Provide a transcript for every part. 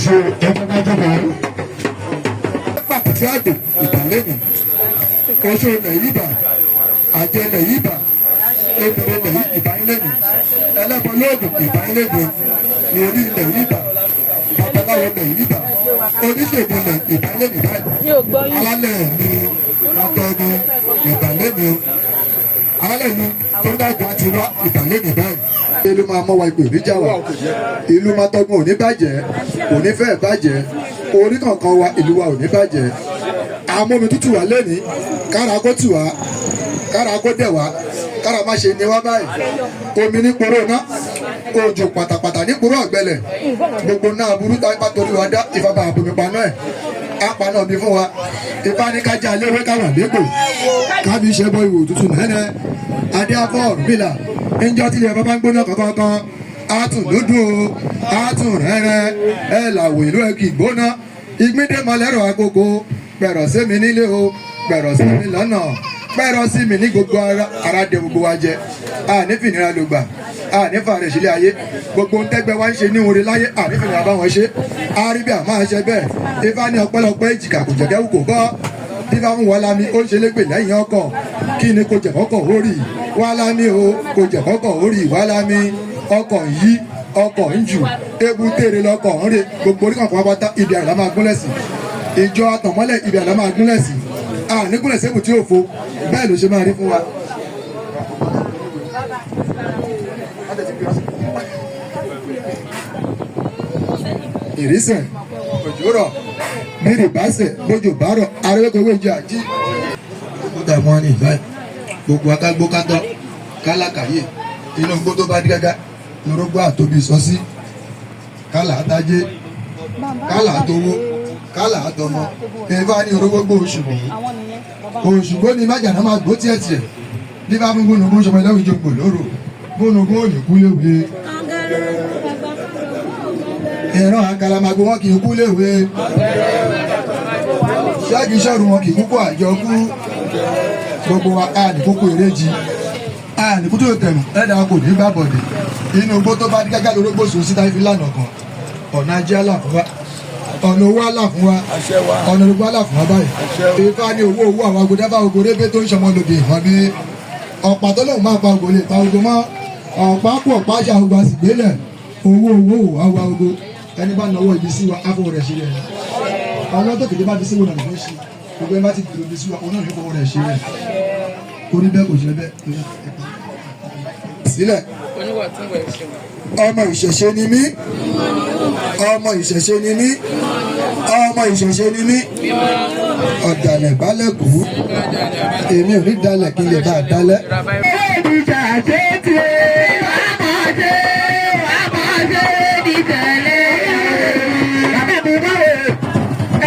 Ẹṣẹ ẹgbẹ́ kájọba. Pàtàkì àgbò ìbàlẹ́yìn. Oṣù ilẹ̀ yìí bà, àjẹ ilẹ̀ yìí bà, ebèrè ilẹ̀ yìí ìbánilẹ́yìn, ẹlẹ́bọ lóògùn ìbánilẹ́yìn, ìrírí ilẹ̀ yìí bà, babaláwo ilẹ̀ yìí bà, oníṣègùn ilẹ̀ ìbánilẹ́yìn báyìí. Mi ò gbọ́ yín. Alálẹ̀ mi látọ́gun ìbàlẹ́yìn o. Alálẹ̀ mi tó ń dàgbà ti wá ìbàlẹ́yìn báyìí. Ìlú máa mọ́ wa, ipò níjà wa, ìlú máa tọ́gun ò ní bàjẹ́, kò ní fẹ́ bàjẹ́. Orí kankan wa, ìlú wa ò ní bàjẹ́. Àmọ́ tútù wà lẹ́ni, kára kó tù wá, kára kó dẹ̀ wá, kára má ṣe ní wá báyìí. Omi ní poró ná, òjò pàtàpàtà ní poró ọ̀gbẹlẹ̀. Gbogbo náà burú tá bá torí wa dá, Ifá bá àbomi paná ẹ̀, apá náà bí fún wa. Ifá ní kájà léwé káwọn lẹ́kọ̀ọ́ kábí iṣẹ́ bọ́ ìwò tútù nẹ́nẹ́. Adé afọ́ Ọ̀rúnmìlà ńjọ́ tí ilẹ̀ bàbá ń gbóná kankan, á tún dúdú o, á tún rẹ́rẹ́ ẹ làwọ̀ ìlú ẹ kì í gbóná. Ìgbíndé mọ̀lẹ́rọ̀ àkókò pẹ̀rọ̀ sí mi nílé o, pẹ̀rọ̀ sí mi lọ́nà, pẹ̀rọ̀ sí mi ní gbogbo ara. Ara dẹ gbogbo wa jẹ, a ní fìnira ló gbà, a ní fàrẹ̀ sílé ayé. Gbogbo ń tẹ́gbẹ́ wa ń ṣe ní orí láyé, a ní fìnira bá wọn ṣe. A rí bí a máa ṣe bẹ́ẹ̀. Ifá ní ọpẹ́lọpẹ́ èjìká kò jẹ̀kẹ́ kò bọ́. Ifá fún wa lámì, ó ń ṣe légbè lẹ́yìn ọkọ̀. Kí ni kò jẹ̀kọ́kọ̀ orí wá lámì o, kò jẹ̀kọ́kọ̀ orí wá lámì. Ọkọ̀ yí, ọkọ̀ ń jù, ebútére lọkọ̀ ń rè. Gbogbo orí kankan pátá, ibi àrà máa gúnlẹ̀ sí. Ìjọ àtànmọ́lẹ̀, ibi àrà máa gúnlẹ̀ sí. A ní gúnlẹ̀ sébù tí ò fo. Bẹ́ẹ̀ ló ṣe máa rí fún wa. Ìrísẹ̀ òjò rọ̀ mírì báṣẹ̀ bójú bá rọ̀ arẹ́wẹ́kọ̀wé jẹ́ àjí. Ó dààmú wọn ní ìbáyìí, gbogbo akágbó kátọ́ kálákàyè inú igbó tó bá dí gágá lórógbó àtóbi sọ sí kálà àtàjé, kálà àtowó, kálà àtọmọ. Ifá ní orógbó oṣù òṣùgbó ni májàná máa gbó tiẹ̀ tiẹ̀ bí bá fún gúnugún ṣọmọ ẹlẹ́wọ̀n ìjọgbò lóru. Gúnugún ò ní kú léwe. Ìran àkàlàmàgbò wọn kì í kú léwe. Ṣáàgì sọ́ọ̀rù wọn kì í kúkú àjọ kú. Gbogbo wa a ní kúkú eréjì, a ní kúkú tó tẹ̀mù ẹ̀dá kò ní bá bọ̀dẹ̀. Inú igbó tó bá dí gágá lórógbó sùn síta ìfi lànà kan. Ọ̀nà ajé àlà fún wa, ọ̀nà owó àlà fún wa, ọ̀nà owó àlà fún wa báyìí. Ifá ní owó owó àwọn agbódáfà ogorébé tó ń ṣọmọ lòdì ìhàn bí ọ̀pá tó lóun máa pa ògò lè pa ogo mọ́. Ọ̀pá kú, ọ̀pá ṣe àwọn àsìgbélẹ̀. Owó owó àwa ogo. Ẹni bá náwó ibi sí wa, àfọwọ́ rẹ̀ ṣe rẹ̀. Ọlọ́ tó kéde bá fi síwò náà ló ṣe. Gbogbo ẹni bá ti gbèrò ibi sí wa, òun náà ní fọwọ́ rẹ̀ ṣe rẹ̀. Orí bẹ́ẹ̀ kò ṣe bẹ́ẹ̀ sílẹ̀. Ọmọ ìṣẹ̀ṣe ni mí, ọmọ ìṣẹ̀ṣe ni mí, ọmọ ìṣẹ̀ṣe ni mí. Ọ̀dàlẹ̀ balẹ̀ kú, èmi ò ní dalẹ̀ kí n lè bá a dalẹ̀. Ìjà ṣe ti àmàṣe àmàṣe ní tẹ̀lé. Bàbá mi báwo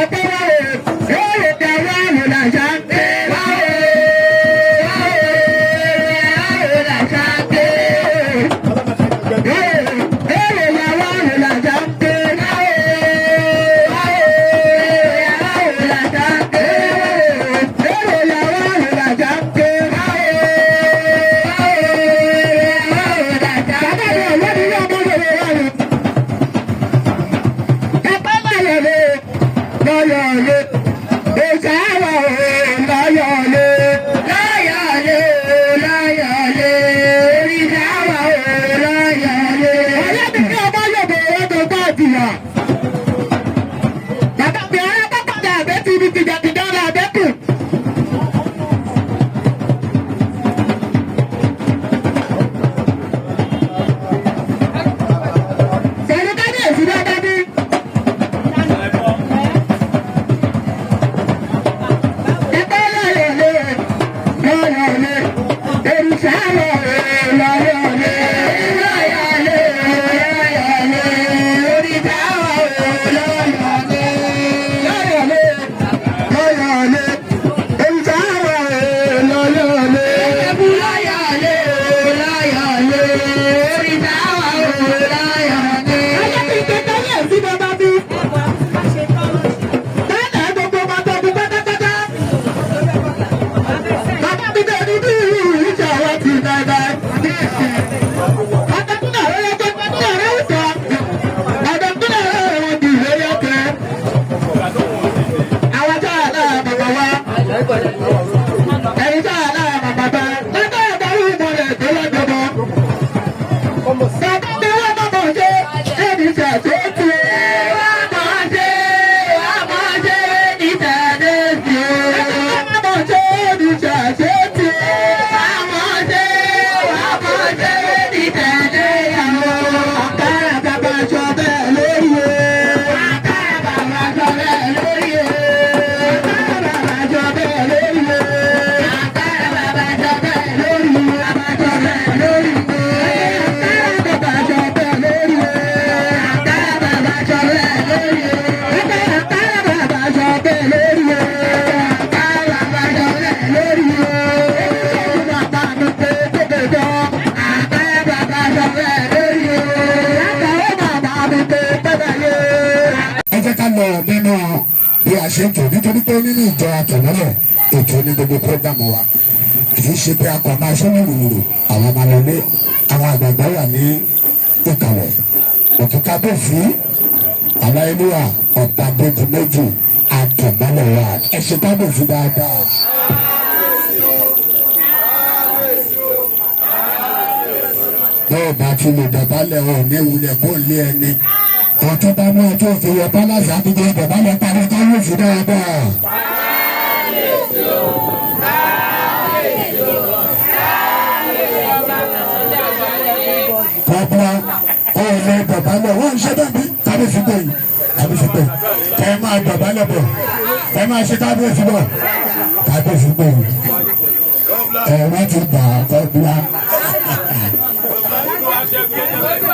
ẹ̀kọ́ báwo yóò dá wàhálà làṣà ń pè. Báwo báwo báwo làṣà ń pè. Èrè la wàhálà làṣà ń pè. Báwo báwo báwo làṣà ń pè. Èrè la wàhálà làṣà ń pè. Báwo báwo làṣà ń pè. Bàbá mi ò lóbi ní ọmọ yorùbá rẹ̀. Ẹ̀pẹ́ lọ́yọ̀lé lọ́yọ̀lé ìṣàwọ̀ lọ́yọ̀lé lọ́yọ̀lé lọ́yọ̀lé ìṣàwọ̀ lọ́yọ̀lé. Ọlọ́dún ọmọ Yorùbá ọdún bá jìyà. Bàbá mi ọ̀rẹ́ pápádà àbẹ́tì ibi tìjàtìjà rẹ̀ àbẹ́kù. Sẹ̀rí kábíyèsí bá bá dé. Ẹgbẹ́ lọ́yọ̀lé lọ́yọ̀lé èrìṣà lọ́yọ̀lé lọ́yọ̀lé lọ́yọ̀lé òrìṣà lọ́yọ̀lé lọ́yọ̀lé lọ́yọ̀lé Ká lọ nínú bí a ṣe ń tò, nítorí pé nínú ìjọ àtọ̀mọ́lẹ̀, ètò ní gbogbo program wa. Kì í ṣe pé a kàn máa ṣe wùrùwùrù. Àwọn máa lọ lé, àwọn àgbààgbà wà ní ìkàlẹ̀. Òkè kábíyèsí aláìlúwà, ọba Adédìméjì àtọ̀mọ́lẹ̀ wa, ẹ ṣe kábíyèsí dáadáa. Bẹ́ẹ̀ bá ti lè dọ̀bálẹ̀, ọ̀ ní wulẹ̀ kó lé ẹni. Ọtún bá mú ọtún òfin wọ palace, àdúgbò dọ̀bálẹ̀, parí kábíyèsí dáadáa. Kọ́bíà ó lè dọ̀bálẹ̀, wọ́n ń ṣe bẹ́ẹ̀ bí kábíyèsí pé yìí, kábíyèsí pé kẹ́ ẹ máa dọ̀bálẹ̀ bọ̀, kẹ́ ẹ máa ṣe kábíyèsí bọ̀, kábíyèsí pé yìí ẹ̀rọ ti gbà kọ́bíà.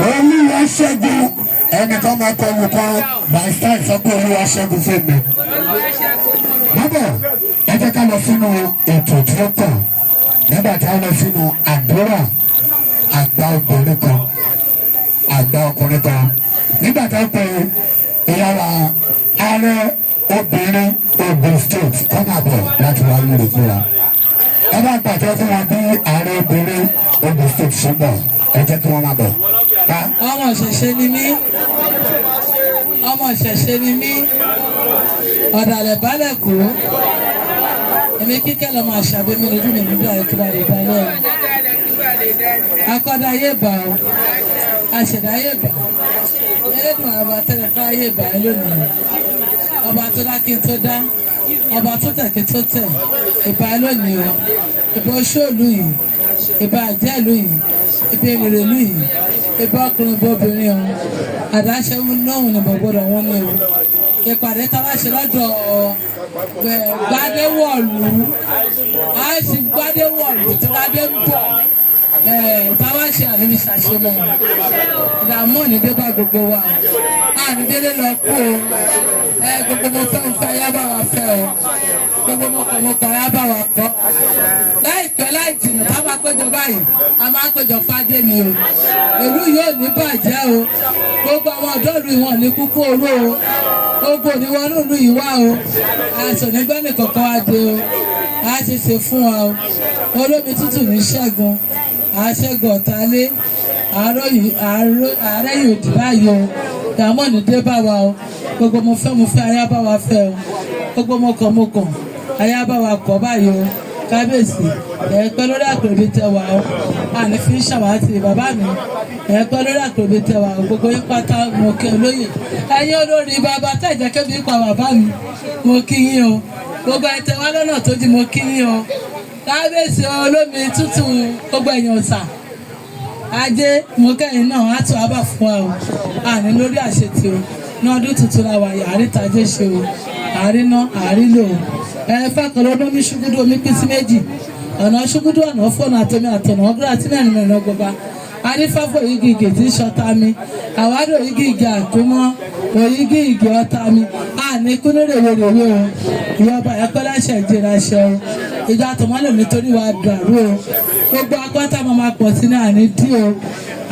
Olúwa ṣẹ́gun, ẹnìkan máa kọ olùkọ́ by style, sọ pé Olúwa ṣẹ́gun fún mi. Bábọ̀, ẹ jẹ́ ká lọ sínú ètò tí ó kàn nígbà tí a lọ sínú àdúrà àgbà obìnrin kan, àgbà ọkùnrin kan, nígbà tí a pe ìyára ààrẹ obìnrin Ogun State kọ́nà bọ̀ láti wá lórí fún wa. Ẹ bá pàtó fún wọn bí ààrẹ obìnrin Ogun State ṣe ń bọ̀, ẹ jẹ́ kí wọ́n máa bọ̀. Ọmọ ìṣẹ̀ṣe ni mí, ọmọ ìṣẹ̀ṣe ni mí. Ọ̀dàlẹ̀ balẹ̀ kú èmi kíkẹ́ lọ́mọ àṣàbí mi lójú mi níbi àyíkú bá lè balẹ̀ o. Akọ́dá ayé bà o, àṣẹ̀dá ayé bà, elédùn àràbà tẹ́lẹ̀ ká ayé bà ẹ́ lónìí. Ọba tó dá kí n tó dá, ọba tó tẹ̀ kí n tó tẹ̀, ìbà ẹ́ lónìí o. Ìbà oṣóòlù yìí, ìbà àjẹ́lù yìí, ìbà èrèlú yìí, ìbà ọkùnrin, ìbà obìnrin o. Àdáṣe lóhùn ni mo gbọ́dọ̀ wọ́n ní o. Ìpàdé tá a bá ṣe lọ́dọ̀ Gbadéwọ̀lú, a sì Gbadéwọ̀lú tó ládé ń bọ̀, tá a bá ṣe àníbi ṣàṣemọ̀, ìdààmú ò ní dé bá gbogbo wa o. Àní délé lọ kú o. Gbogbo mo fẹ́ ń fẹ́ yá bá wa fẹ́ o, gbogbo mo kọ̀ mo kọ̀ yá bá wa kọ́. Láìpẹ́ láì jìnnà, tá a bá péjọ báyìí, a máa péjọ fádé ni o. Ìlú yóò ní bàjẹ́ o. Gbogbo àwọn ọ̀dọ́ ìlú ìwọ̀n ní kúkú oró o. Gbogbo òníwọ̀n ìlú yìí wá o. Àìsàn nígbẹ́ni kankan wá dé o. A ṣe ṣe fún wa o. Olómi tútù ní ṣẹ́gun, àṣẹ́gun ọ̀tálé, àárẹ̀ yìí ò dì báyìí o. Ìdààmú ní dé bá wa o. Gbogbo mo fẹ́ mo fẹ́, ayá bá wa fẹ́ o. Gbogbo mo kọ̀ mo kọ̀, ayá bá wa kọ̀ báyìí o. Kábíyèsí, ẹ pẹ́ lórí àpèrè tẹ wà o. Àní fi ń ṣàwátì bàbá mi, ẹ pẹ́ lórí àpèrè tẹ wà o. Gbogbo yín pátá, mo kí olóyè, ẹ̀yin olórí bàbá tẹ̀ jẹ́ kébi pa bàbá mi, mo kí yín o. Gbogbo ẹ tẹ wá lọ́nà tó di, mo kí yín o. Kábíyèsí olómi tútù, gbogbo ẹ̀yàn ọ̀sà ajé, mo kẹ́yìn náà á tún abà fún wa o. Àní lórí àṣetì o. Ní ọdún tuntun la wà yìí, àrítajé ṣe o, àríná àrílò o. Ẹ fàkọlọ lómi ṣúgúdú, omi pín sí méjì, ọ̀nà ṣúgúdú, ọ̀nà fọ́nà àtọmi àtọ̀nà ọ̀gbọ́n àti mẹ́rin mẹ́rin ọgbọgba. Arífáfọ́ igi igi tí ń ṣọta mi, àwádò igi igi àkómọ́ òyìgì igi ọ̀tá mi. Àní kú ní rèwerèwe o. Ìyọba ẹ̀kọ́ láṣẹ ìjìnlẹ̀ o. Ìjọ àtọ̀mọ́lẹ̀ nítorí wa dàrú o. Gbogbo akọ́tà máa ma pọ̀ sí ní àní dí o.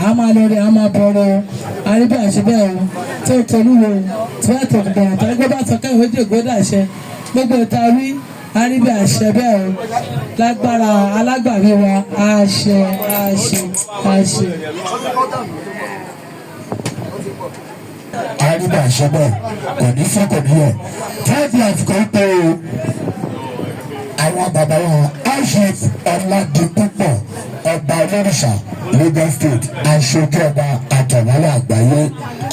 A máa lọ rí, a máa bọ̀rọ̀ o. Àríbí àṣẹ bẹ́ẹ̀ o, tó tolúwo tó ẹ̀ tó gbọ̀rọ̀ tó gbọ́ bá sọ kẹ́hìn ó dè gbódà ṣẹ. Gbogbo ìta rí, àríbí àṣẹ bẹ́ẹ̀ o. Lágbára alágbàwí wa, àṣẹ, àṣẹ, àṣẹ. Àríbí àṣẹ bẹ́ẹ̀, kò ní fẹ́, kò ní yẹ. Tẹ́ẹ̀fì àsìkò ń pe àwọn bàbá wọn, Ashif Ọládipúpọ̀, ọba olórìṣà Lagos State, aṣojú ọba àtọ̀mọ́lá àgbáyé.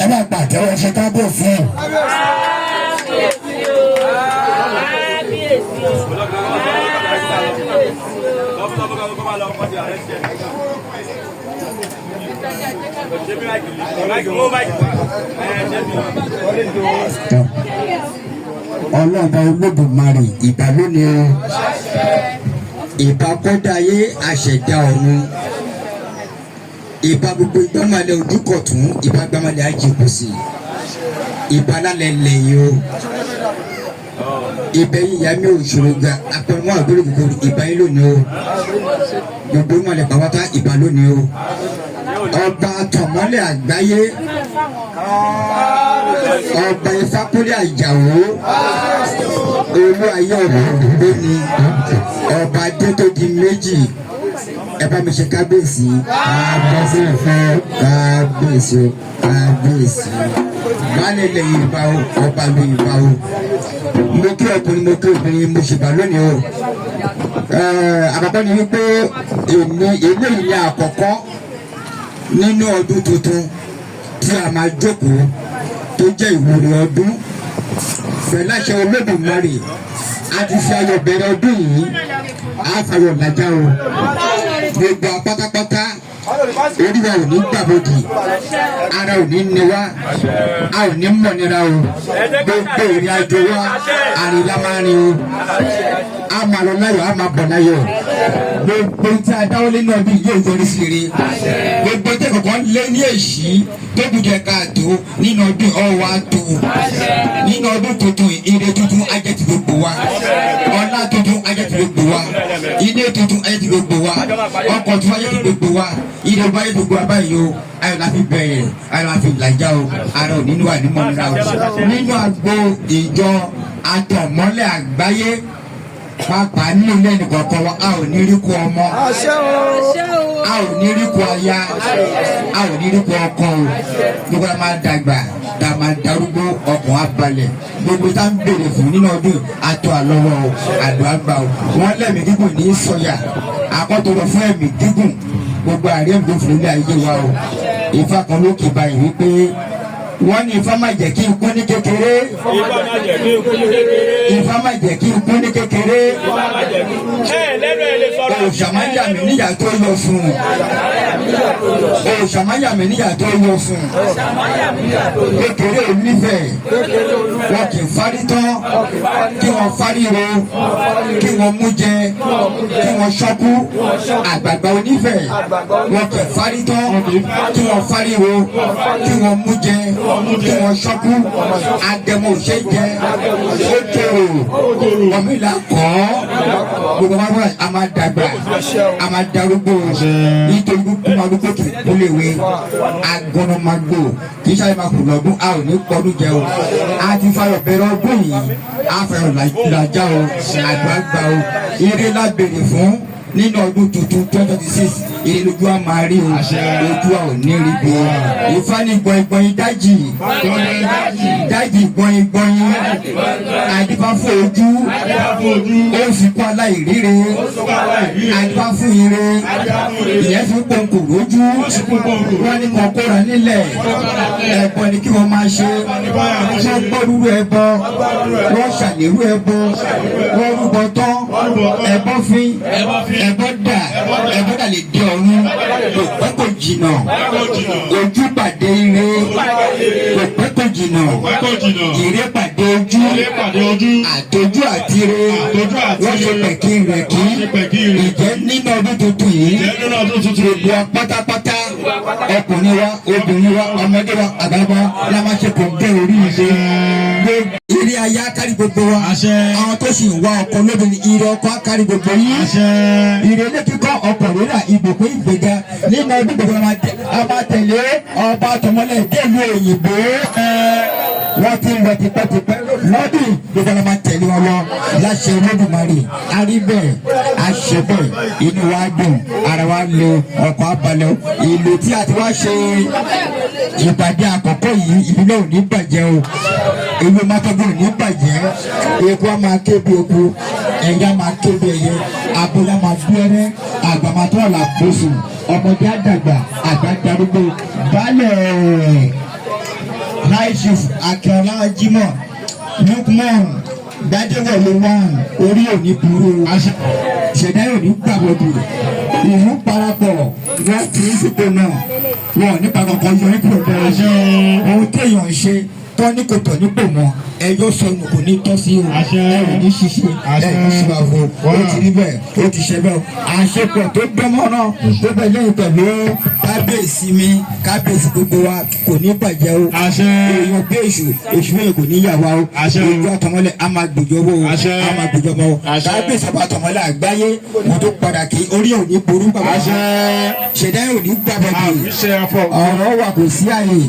Ẹ bá pàtẹ́wọ́ ṣe kábíyèsí. Kábíyèsí o, kábíyèsí o, kábíyèsí o. Ọlọ́ba Olódùmarè, ìbà lónìí o. Ìbà kọ́dáyé, àṣẹ̀dá ọ̀run. Ìbà gbogbo ìgbàmalẹ̀ ojúkọ̀tún, ìbà gbàmalẹ̀ àjẹkùsì, ìbà lálẹ́ lẹ́yìn o. Ìbẹ̀ yìí ìyá mi ò ṣòro ga apẹ̀mọ́ àgbélé gbogbo, ìbà yín lónìí o. Gbogbo ìmọ̀lẹ̀ pàwọ́tá, ìbà lónìí o. Ọba tọ̀mọ́lẹ̀ àgbáyé, ọba Ifákúnlé Àjàó, olú ayé ọ̀rọ̀ òdòdó ni ọba adé tó di méjì. Ẹ bá mi ṣe kábíyèsí, kábíyèsí, kábíyèsí, kábíyèsí. Baálé ilẹ̀ Yorùbá o, ọba ìlú Yorùbá o. Mo kí ọkùnrin, mo kí obìnrin, mo ṣèbà lónìí o. Àkọ́kọ́ ni wípé èmi eléyìí ni àkọ́kọ́ nínú ọdún tuntun tí a máa jókòó, tó jẹ́ ìwúrí ọdún. Pẹ̀lú àṣẹ Olódùmarè, a ti fi ayọ̀ bẹ̀rẹ̀ ọdún yìí, a fayọ̀ làjà o. Gbogbo pátápátá, orí wa ò ní gbàbọdì, ara ò ní ní wa, a ò ní mọ̀nira o. Gbogbo ìrìn àjò wa, àrìnlá máa rìn o, a máa lọ láyọ̀, a máa bọ̀ láyọ̀. Gbogbo tí a dáwọ́ lé náà bí yóò yọrí sí ire. Gbogbo tí kọ̀ọ̀kan lé ní èsì tó kù jẹ́ káàtó nínú ọdún ọwọ́ àtò, nínú ọdún tuntun, ire tuntun á jẹ́ ti gbogbo wa, ọlá tuntun á jẹ́ ti gbogbo wa, ilé tuntun á jẹ́ ti gbogbo wa, ọkọ̀ tuntun á jẹ́ ti gbogbo wa, ire bá jẹ́ gbogbo wa báyìí o. Ayọ̀ la fi bẹ̀rẹ̀, ayọ̀ la fi làjà o. Ara ò nínú ànímọ̀ nínú o. Nínú agbo ìjọ atọ̀mọ́lẹ̀ àgbáyé, pàápàá nínú ilé ẹnìkọ̀ọ̀kan wa, a ò ní rí kú ọmọ, a ò ní rí kú aya, a ò ní rí kú ọkọ o. Gbogbo a máa dàgbà, tá a máa darúgbó, ọkàn á balẹ̀. Gbogbo tá a ń béèrè fún nínú ọdún, àtọ àlọ́wọ́ o, àdó àgbà o. Wọ́n lẹ́mìí gígùn ní sọ̀yà àkọ́tọ̀rọ̀ fún ẹ̀mí gígùn. Gbogbo àárẹ̀ ń gbófin ilé ayé wa o. Ifá kan ló kì báyìí wípé wọ́n ní Ifá má jẹ́ kí n kú ní kékeré, Ifá má jẹ́ kí n kú ní kékeré, òòṣà má yà mí níyà tó yọ fún, òòṣà má yà mí níyà tó yọ fún. Kékeré ò nífẹ̀ẹ́ wọn kì í fárí tán, kí wọ́n fárí ro, kí wọ́n mú jẹ, kí wọ́n ṣọ́kú. Àgbààgbà onífẹ̀ẹ́ wọn kì í fárí tán, kí wọ́n fárí ro, kí wọ́n mú jẹ, kí wọ́n ṣọ́kú. Agẹmọ òṣè jẹ, ó tòrò ọmọìlà kọ́. Gbogbo wa wá, a máa dàgbà, a máa darúgbó, nítorí gbogbo arúgbó kì í kúléwé agbọnọmagbò kì í sáré máa kù lọ́dún. A ò ní pọ́dún jẹ o. A ti fayọ̀ bẹ̀rẹ̀ ọdún yìí, a fayọ̀ làjà o. Àgbà gbà o. Ire la béèrè fún nínú ọdún tuntun 2026. Ire lójú a máa rí o, ojú a ò ní rí bí o. Ifá ní gbọ̀ngbọ̀n dájì dájì gbọ̀ngbọ̀n, àdìbá fún ojú, ó fi kọ́ aláìríre, àdìbá fún ire, ìyẹn fi pọ̀nkò lójú. Wọ́n ní kàn kóra nílẹ̀, ẹ̀bọ ni kí wọ́n máa ṣe. Wọ́n gbọ́ rúru ẹbọ, wọ́n ṣàlérú ẹbọ, wọ́n rúbọ tán, ẹbọ fín, ẹbọ dà, ẹbọ dà lè dé ọ̀run. Kò pẹ́ kò jìnà, ojú pàdé ire. Kò pẹ́ kò jìnà, ire pàdé ojú, àtọjú àti ire wọ́n ṣe pẹ̀kí rẹ̀ kí. Ìjẹ́ nínú ọdún tuntun yìí, gbogbo wa pátápátá, ọkùnrin wa, obìnrin wa, ọmọdé wa, àgbàlagbà la máa ṣe kò ń gé orí ire. Ire ayé á kárí gbogbo wa. Àwọn tó sì ń wá ọkọ lóbìnrin, ire ọkọ á kárí gbogbo yín. Ire ilé kíkọ́, ọkọ̀ rírà, ìbùkún, ìgbéga nínú ọdún gbogbo. A máa tẹ̀lé ọba tọmọlẹ̀ délùú òyìnbó. Wọ́n ti ń lọ tipẹ́tipẹ́, lọ́dún gbogbo la máa tẹ̀lé wọn lọ láṣẹ Olódùmarè. A rí bẹ́ẹ̀, a ṣe bẹ́ẹ̀, inú wa dùn, ara wa le, ọkọ̀ abalẹ̀. Ìlú tí a ti wá ṣe ìpàdé àkọ́kọ́ yìí, ìlú náà ò ní bàjẹ́ o. Ìlú Mákẹ́gùn ò ní bàjẹ́. Eku á máa ké bí eku, ẹyẹ á máa ké bí ẹyẹ, aboyá máa bí ẹrẹ́, àgbà máa tó àlà bóṣù, ọmọdé á dàgbà, àgbà darúgbó. Baálẹ̀ High Chief Akínọlá Jimoh Lukman Gbadewọlé one, orí òní burú, ṣẹ̀dá òní gbàgbọ́dù. Ìlú parapọ̀, wọ́n fi í sípò náà, wọn ò nípa kankan yọ ní kúrò bẹ́ẹ̀. Ohun téèyàn ń ṣe Tọ́ ní kò tọ̀ nípò mọ́, ẹjọ́ sọnù kò ní tọ́ sí o. Ẹ ò ní ṣiṣẹ́, ẹ ní ṣùgbọ́n o ti rí bẹ́ẹ̀, ó ti ṣe bẹ́ẹ̀. Àṣepọ̀ tó dánmọ́rán tó bẹ̀ lẹ́yìn pẹ̀lú kábíyèsí mi, kábíyèsí gbogbo wa kò ní bàjẹ́ o. Èèyàn bí èṣù, èṣù mẹ́rin kò ní yà wá o. Ojú àtọmọ́lẹ̀ a máa gbèjọ́ o, a máa gbèjọ́ mọ́ o. Kábíyèsí ọba àtọmọ́lẹ̀ àgbáyé mo tó padà kí orí ò ní burú bàbá, ṣẹ̀dá ò ní gbàgbọ́. Ọ̀rọ̀ wà, kò sí àyè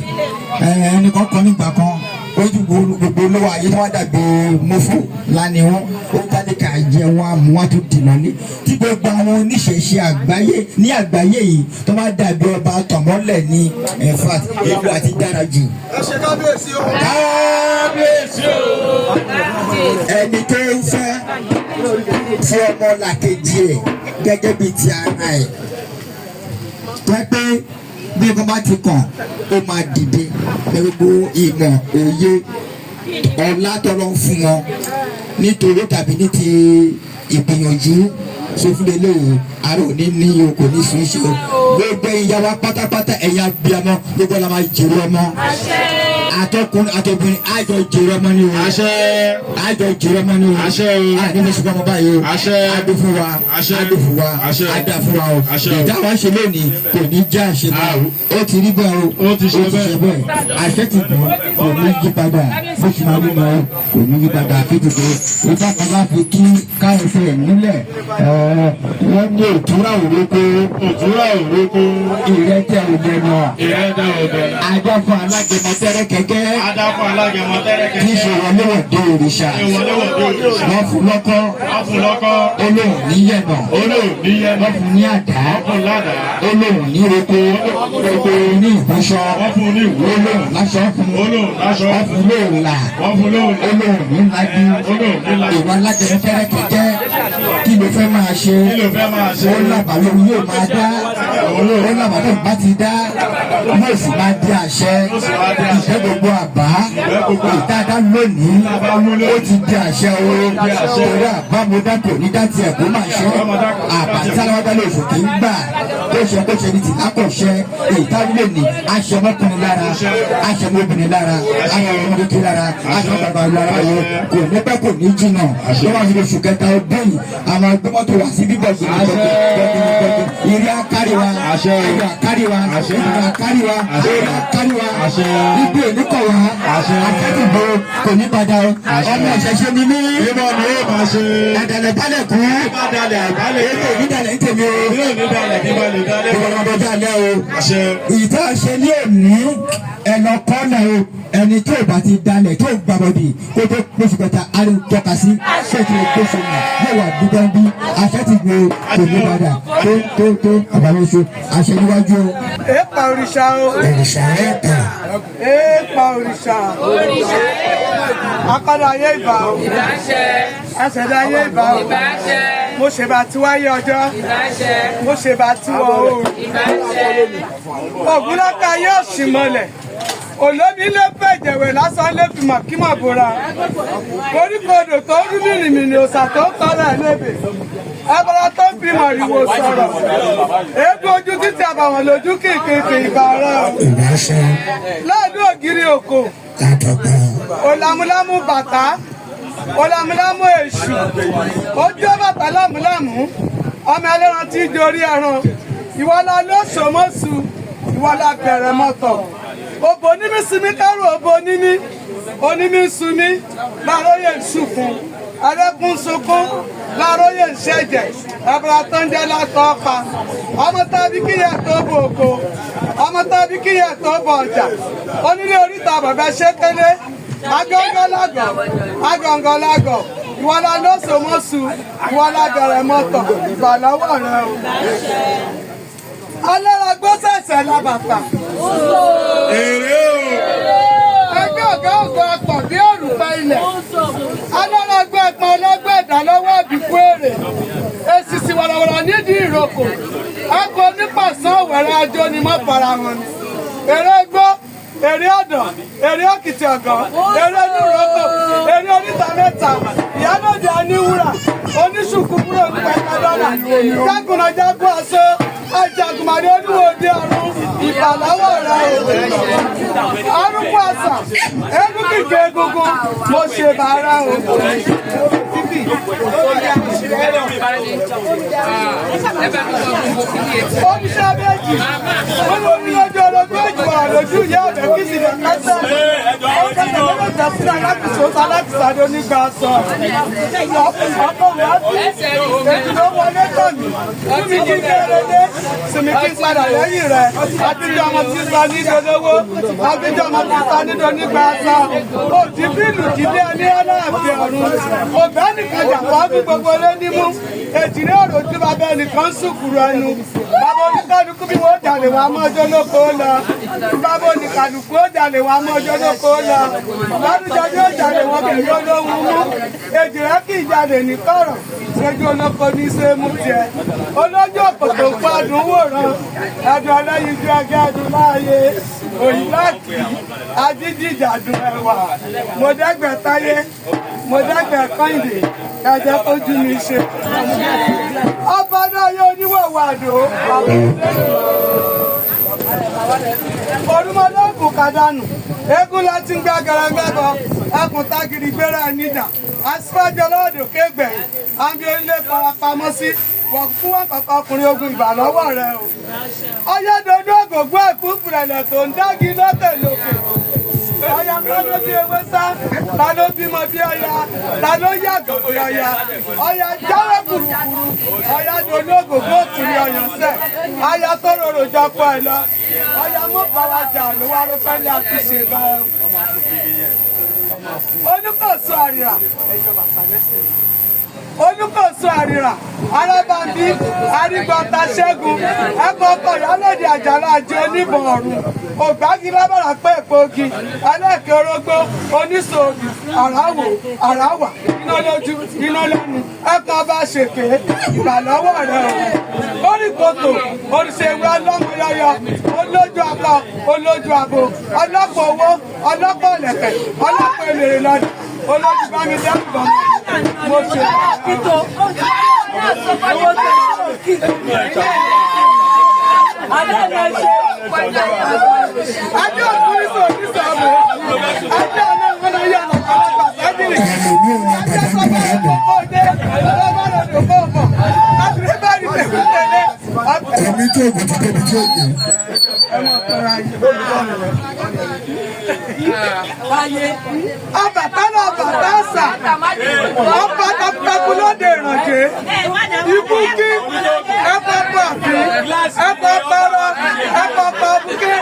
ẹnì kankan nígbà kan ojú gbogbo olówó ayé tó wá dàgbé mọ́fò lánìí wọn ó jáde ká jẹ wọn àmú wọn tó dìnnà ní tí gbogbo àwọn oníṣẹ̀ṣe àgbáyé ní àgbáyé yìí tó bá dàbí ọba tọ̀mọ́lẹ̀ ní, in fact, ìlú àti dára jù. Ẹ ṣe kábíyèsí o. Kábíyèsí o. Ẹni tó ń fẹ́ tí ọmọ làkejì ẹ̀ gẹ́gẹ́ bíi ti ara ẹ̀ tó ẹ pé bí nǹkan bá ti kàn, ó máa dìde pẹ̀lú gbogbo ìmọ̀, òye, ọlá tọ́lọ́ ń fún wọn nítorí tàbí ní ti ìgbìyànjú sófúnlé léwu. Ara ò ní ní o, kò ní sùn ṣe o. Gbogbo ìyá wa pátápátá, ẹ̀yin abiyamọ, gbogbo ọ̀la máa jèrè ọmọ. Àtọkùnrin àtọbìnrin, àjọ jèrè ọmọ ni o, àjọ jèrè ọmọ ni o. Àní ní sùgbọ́n ọmọ báyìí o. Adó fún wa, adó fún wa, adá fún wa o. Ìdá wa ṣe lónìí kò ní já àṣẹ báyìí. Ó ti rí bẹ́ẹ̀ o, ó ti ṣe bẹ́ẹ̀, àṣẹ ti gùn, kò ní yí padà. Bó ṣe máa rí mọ́, kò ní yí padà. Àfijùkọ ìgbà kan bá fi kí káyọ̀fẹ́ nílẹ̀, wọ́n ní òtúrà òrókó, Òtúrà òrókó. Ìrẹ́tẹ̀ òmìnira, Ìrẹ́tẹ̀ òmìnira. Ajá fún alágẹmọ tẹ́rẹ́ kẹ́kẹ́, Adá fún alágẹmọ tẹ́rẹ́ kí kẹ́kẹ́. ṣe wọléwọ̀dé òrìṣà. Ìwọléwọ̀dé òrìṣà. Wọ́n fún lọ́kọ́, Wọ́n fún lọ́kọ́. Olóhùn níyẹ̀nà. Olóhùn níyẹ̀nà. Wọ́n fún ní àdá, Wọ́n fún ládàá. Olóhùn ní roko, ní ìbúṣọ. Wọ́n fún ní ìwé. Olóhùn láṣọ fún. Olóhùn láṣọ. Wọ́n fún lóòlà. Wọ́n fún lóòlà. Olóhùn ní lájú. Olóhùn ní lájú. Ìwà alágẹmọ tẹ́rẹ́ kẹ́kẹ́, kí ló fẹ́ máa ṣe? Kí ló fẹ́ máa ṣe? Ó làbà lóhùn yóò máa dá, ó làbà lóhùn bá ti dá, yóò sì máa di àṣẹ. Ìfẹ́ gbogbo àbá ìtajà lónìí, ó ti di àṣẹ o, torí àbámọ́dá kò ní dá tiẹ̀ kó máa ṣe. Àbá tí aláwọ̀dá lè fò kì í gbà kó ṣe, kó ṣe ní tìlá kò ṣe. Ìtajà lónìí, aṣọ ọmọkùnrin lára, aṣọ ọmọbìnrin lára, aṣọ ọmọdé lára, aṣọ bàbá lára o. Kò ní pẹ́, kò ní jìnnà, ló wà ní oṣù kẹta ọdún yìí, àwọn agbẹ́mọ́tò wà sí bíbọ̀ gbẹ̀gbẹ̀gbẹ̀gbẹ̀. Ìrì akárí wa, ayọ̀ akárí wa, ìrì akárí wa, ìrì akárí wa, ibi òní kọ̀ wá, akẹ́tìbò kò ní padà o. Ọmọ ìṣẹ̀ṣe ni mí. Mímọ́ ni ó máa ṣe. Ẹ̀dẹ̀lẹ̀ balẹ̀ kú. Má dalẹ̀ àbálẹ̀. Èmi ò ní dalẹ̀ ní tèmi o. Èmi ò ní dalẹ̀ kí n bá lè dalẹ̀. Ìwọ̀n ọjọ́ alẹ́ o. Àṣẹ. Ìta ṣe ní òní, ẹnà kọ́nà o. Ẹni tó bá ti dalẹ̀ tó gbàbọ̀dì kó tó kóṣù kẹta á lè tọ́ka sí ṣètò kóṣù náà yóò wà dúdú bí àṣẹ ti gbé kò ní padà tó tó tó àbámẹ́sọ àṣẹ níwájú o. Èèpà òrìṣà o. Òrìṣà ẹ̀ka. Èèpà òrìṣà. Akọ́dọ̀ ayé ìbà o. Aṣẹ̀dá ayé ìbà o. Mo ṣèbà tí wáyé ọjọ́. Mo ṣèbà tí wọ̀ oòrùn. Ògúnlọ́kà yóò sì mọlẹ̀. Olómi ló fẹ̀jẹ̀wẹ̀ lásán ló fi mọ̀ kí mọ̀ bóra. Koríko odò tó rú mìnìmìnì, òòsà tó ń kọ́ra ẹ̀ lébè. Ẹbọra tó ń fi mọ̀rìwò sọ̀rọ̀. Eégún ojú títí àbàwọ̀n lójú kìkìkì, ìbà rẹ̀ o. Ìbáṣẹ. Láàdú ògiri òkò. Látọ̀gbọ̀n. Òlàmúlámú bàtà. Òlàmúlámú èṣù. Ó jó bàtà lámúlámú. Ọmọ ẹlẹ́ran tí í dorí ẹran. Ìwọ́lá ló sòmọ́sù. Ìwọ́lá bẹ̀rẹ̀ mọ́tọ̀. Òbò onímí sinmi kárò, òbò onímí. Onímí sunmi. Láróyè ń sunkún. Arẹ́kún sunkún. Láróyè ń ṣẹ̀jẹ̀. Ẹ̀bùrà tó ń jẹ́ látọ̀ pa. Ọmọ tàbí kíyà tó bò oko. Ọmọ tàbí kíyà tó bọ̀ ọjà. Onílé oríta bàbá ṣékélé. Agọ́ngọ́ lágọ̀. Agọ́ngọ́ lágọ̀. Ìwọ́lá ló sòmọ́sù. Ìwọ́lá bẹ̀rẹ̀ mọ́tọ̀. Ìgbà lọ́wọ́ rẹ o. Alára gbọ́sẹ̀sẹ̀ la bàtà. Èrè o. Ẹgbẹ́ ọ̀gá ògbó apọ̀ bí òrùpẹ̀ ilẹ̀. Alára gbọ́ ẹ̀pọ̀n ọlọ́gbẹ́ ẹ̀dá lọ́wọ́ àbíkú èrè. Èsìsì wàràwàrà nídìí ìrókò. Ẹ̀kọ́ onípàṣán òwẹ̀rẹ̀ ajó ni mọ́ fara wọn ni. Èrè gbó, èrè ọ̀dàn, èrè òkìtì ọ̀gàn, èrè oníròkò, èrè oníta mẹ́ta, ìyálòdì aníwúrà, oníṣùkú kúrò ní pẹpẹ dọ́là. Jágunà jágun aṣọ, ajagunmàdé oníwò òde ọ̀run. Ìbàlọ́wọ́ rẹ o. Arúgbó àṣà, eégún kìkì egungun, mo ṣe bàárà o. Oníṣẹ́ méjì, olórí lójú olójú ìjùmọ̀ lójú ìyá ọ̀bẹ kí sì lè kẹ́sẹ̀. Ó kẹ́sẹ̀ lọ́wọ́ ìjàsílẹ̀ alákìsọ́ alákìsàdé onígbà sọ. Ọkọ̀ wá sí ètò ló wọlé tọ̀ mí. Fún mi kí n kéré dé, sì mi kí n padà lẹ́yìn rẹ̀. Àbíjọ́ ọmọ tí ń sọ ní dolówó, àbíjọ́ ọmọ tí ń sọ ní donígbà sọ. Òdì bílù kìdí ẹni ọlọ́àfin ọ̀run. Òbẹ́ nìkan jà wá bí gbogbo lé nímú. Èjìrí ọ̀rọ̀ ojú bàbá ẹnìkan ń sùkúrú ẹnu. Bàbá oníkálukú bí wọ́n jalè wá mọ́jọ́ lóko lọ. Bàbá oníkálukú ó jalè wá mọ́jọ́ lóko lọ. Ládùjọ yóò jalè wọ́n kì yóò lóhun mú. Èjìrẹ́ kì í jalè ní kọ̀rọ̀. Ṣéjú olóko ní ṣe mú tiẹ̀. Olójú òkòtò padùn wòran. Ẹ̀dùn ọlẹ́yin ju ẹgẹ́ ẹ̀dùn láàyè. Òyìnláàkì ajíjìjàdùn ẹ̀wà. Mo dẹ́gbẹ̀ táyé. Mo dẹ́gbẹ̀ kọ́hìndé. Ẹ̀jẹ̀ fojú mi ṣe. Ọba náà yóò níwọ̀wọ̀ àdó. Orúmọlóògùn kàdánù. Eégún láti ń gbá garagbábọ. Ẹkùn tágìrì gbéra níjà. Aṣíwájú ọlọ́dún kégbẹ̀yìn. Àbí onílé farapamọ́ sí. Wọ́n fún wọn kọ̀ọ̀kan ọkùnrin ogun ìgbà lọ́wọ́ rẹ o. Ọyọ́dọ̀dún ògògbó ẹ̀kú fúrẹ̀lẹ̀ tó ń dági lọ́tẹ̀ lókè. Ọya ta ló bí ewé sá, ta ló bímọ bí ọya, ta ló yàgò bí ọya, ọya jáwé kùrùkùrù, ọya dolú ògògbó òkùnrin ọyàn sẹ̀, aya tó rorò jọpọ̀ ẹ̀ lọ, ọya mú bàwájà ló wá ló fẹ́ lé àtúnṣe bá ẹ. Olúkòso àrìrà, Olúkòso àrìrà, arábàmbí, arígbọ̀ta ṣẹ́gun, ẹ̀kọ́ ọkọ̀ ìyálòdì àjàlá àjẹ oníbọn ọ̀run, ògbági lábàrá pé èpo ogi, ẹlẹ́ẹ̀kẹ́ orógbó, oníṣòògì, àràwò, àràwà, iná lójú, iná lẹ́nu, ẹ̀kọ́ ọba ṣèké, ìbàlọ́wọ́ rẹ̀ o. Oríkòtò, oríṣèwé ọlọ́mọ yọyọ, olójú akọ, olójú abo, ọlọ́pọ̀ owó, ọlọ́pọ̀ ọ̀lẹ̀kẹ̀, ọlọ́pọ̀ èlèrè lọ́dún, olójú bá mi dẹ́rù bọ̀ mo ṣe. Adé òkúri sọ ní sọ̀rọ̀. Adé ọ̀nà ìwọ́n yà lọ́kọ̀ ọ̀gbà sẹ́dìrì. Adé sọ́kọ̀ ọ̀kọ̀ òde. Ọlọ́mọ lòdì kò mọ̀. Adé bá rí tẹ̀kú tẹ̀lé. Èmi tó ògùn ti débi tí ó gbé. Ọbàtálá Ọbàtásà. Ọba takuntakun lóde ìrànjẹ́. Ikú kí ẹ̀kọ́ pọ̀ àfi ẹ̀kọ́ pọ̀rọ̀ ẹ̀kọ́ pọ̀ bùkẹ́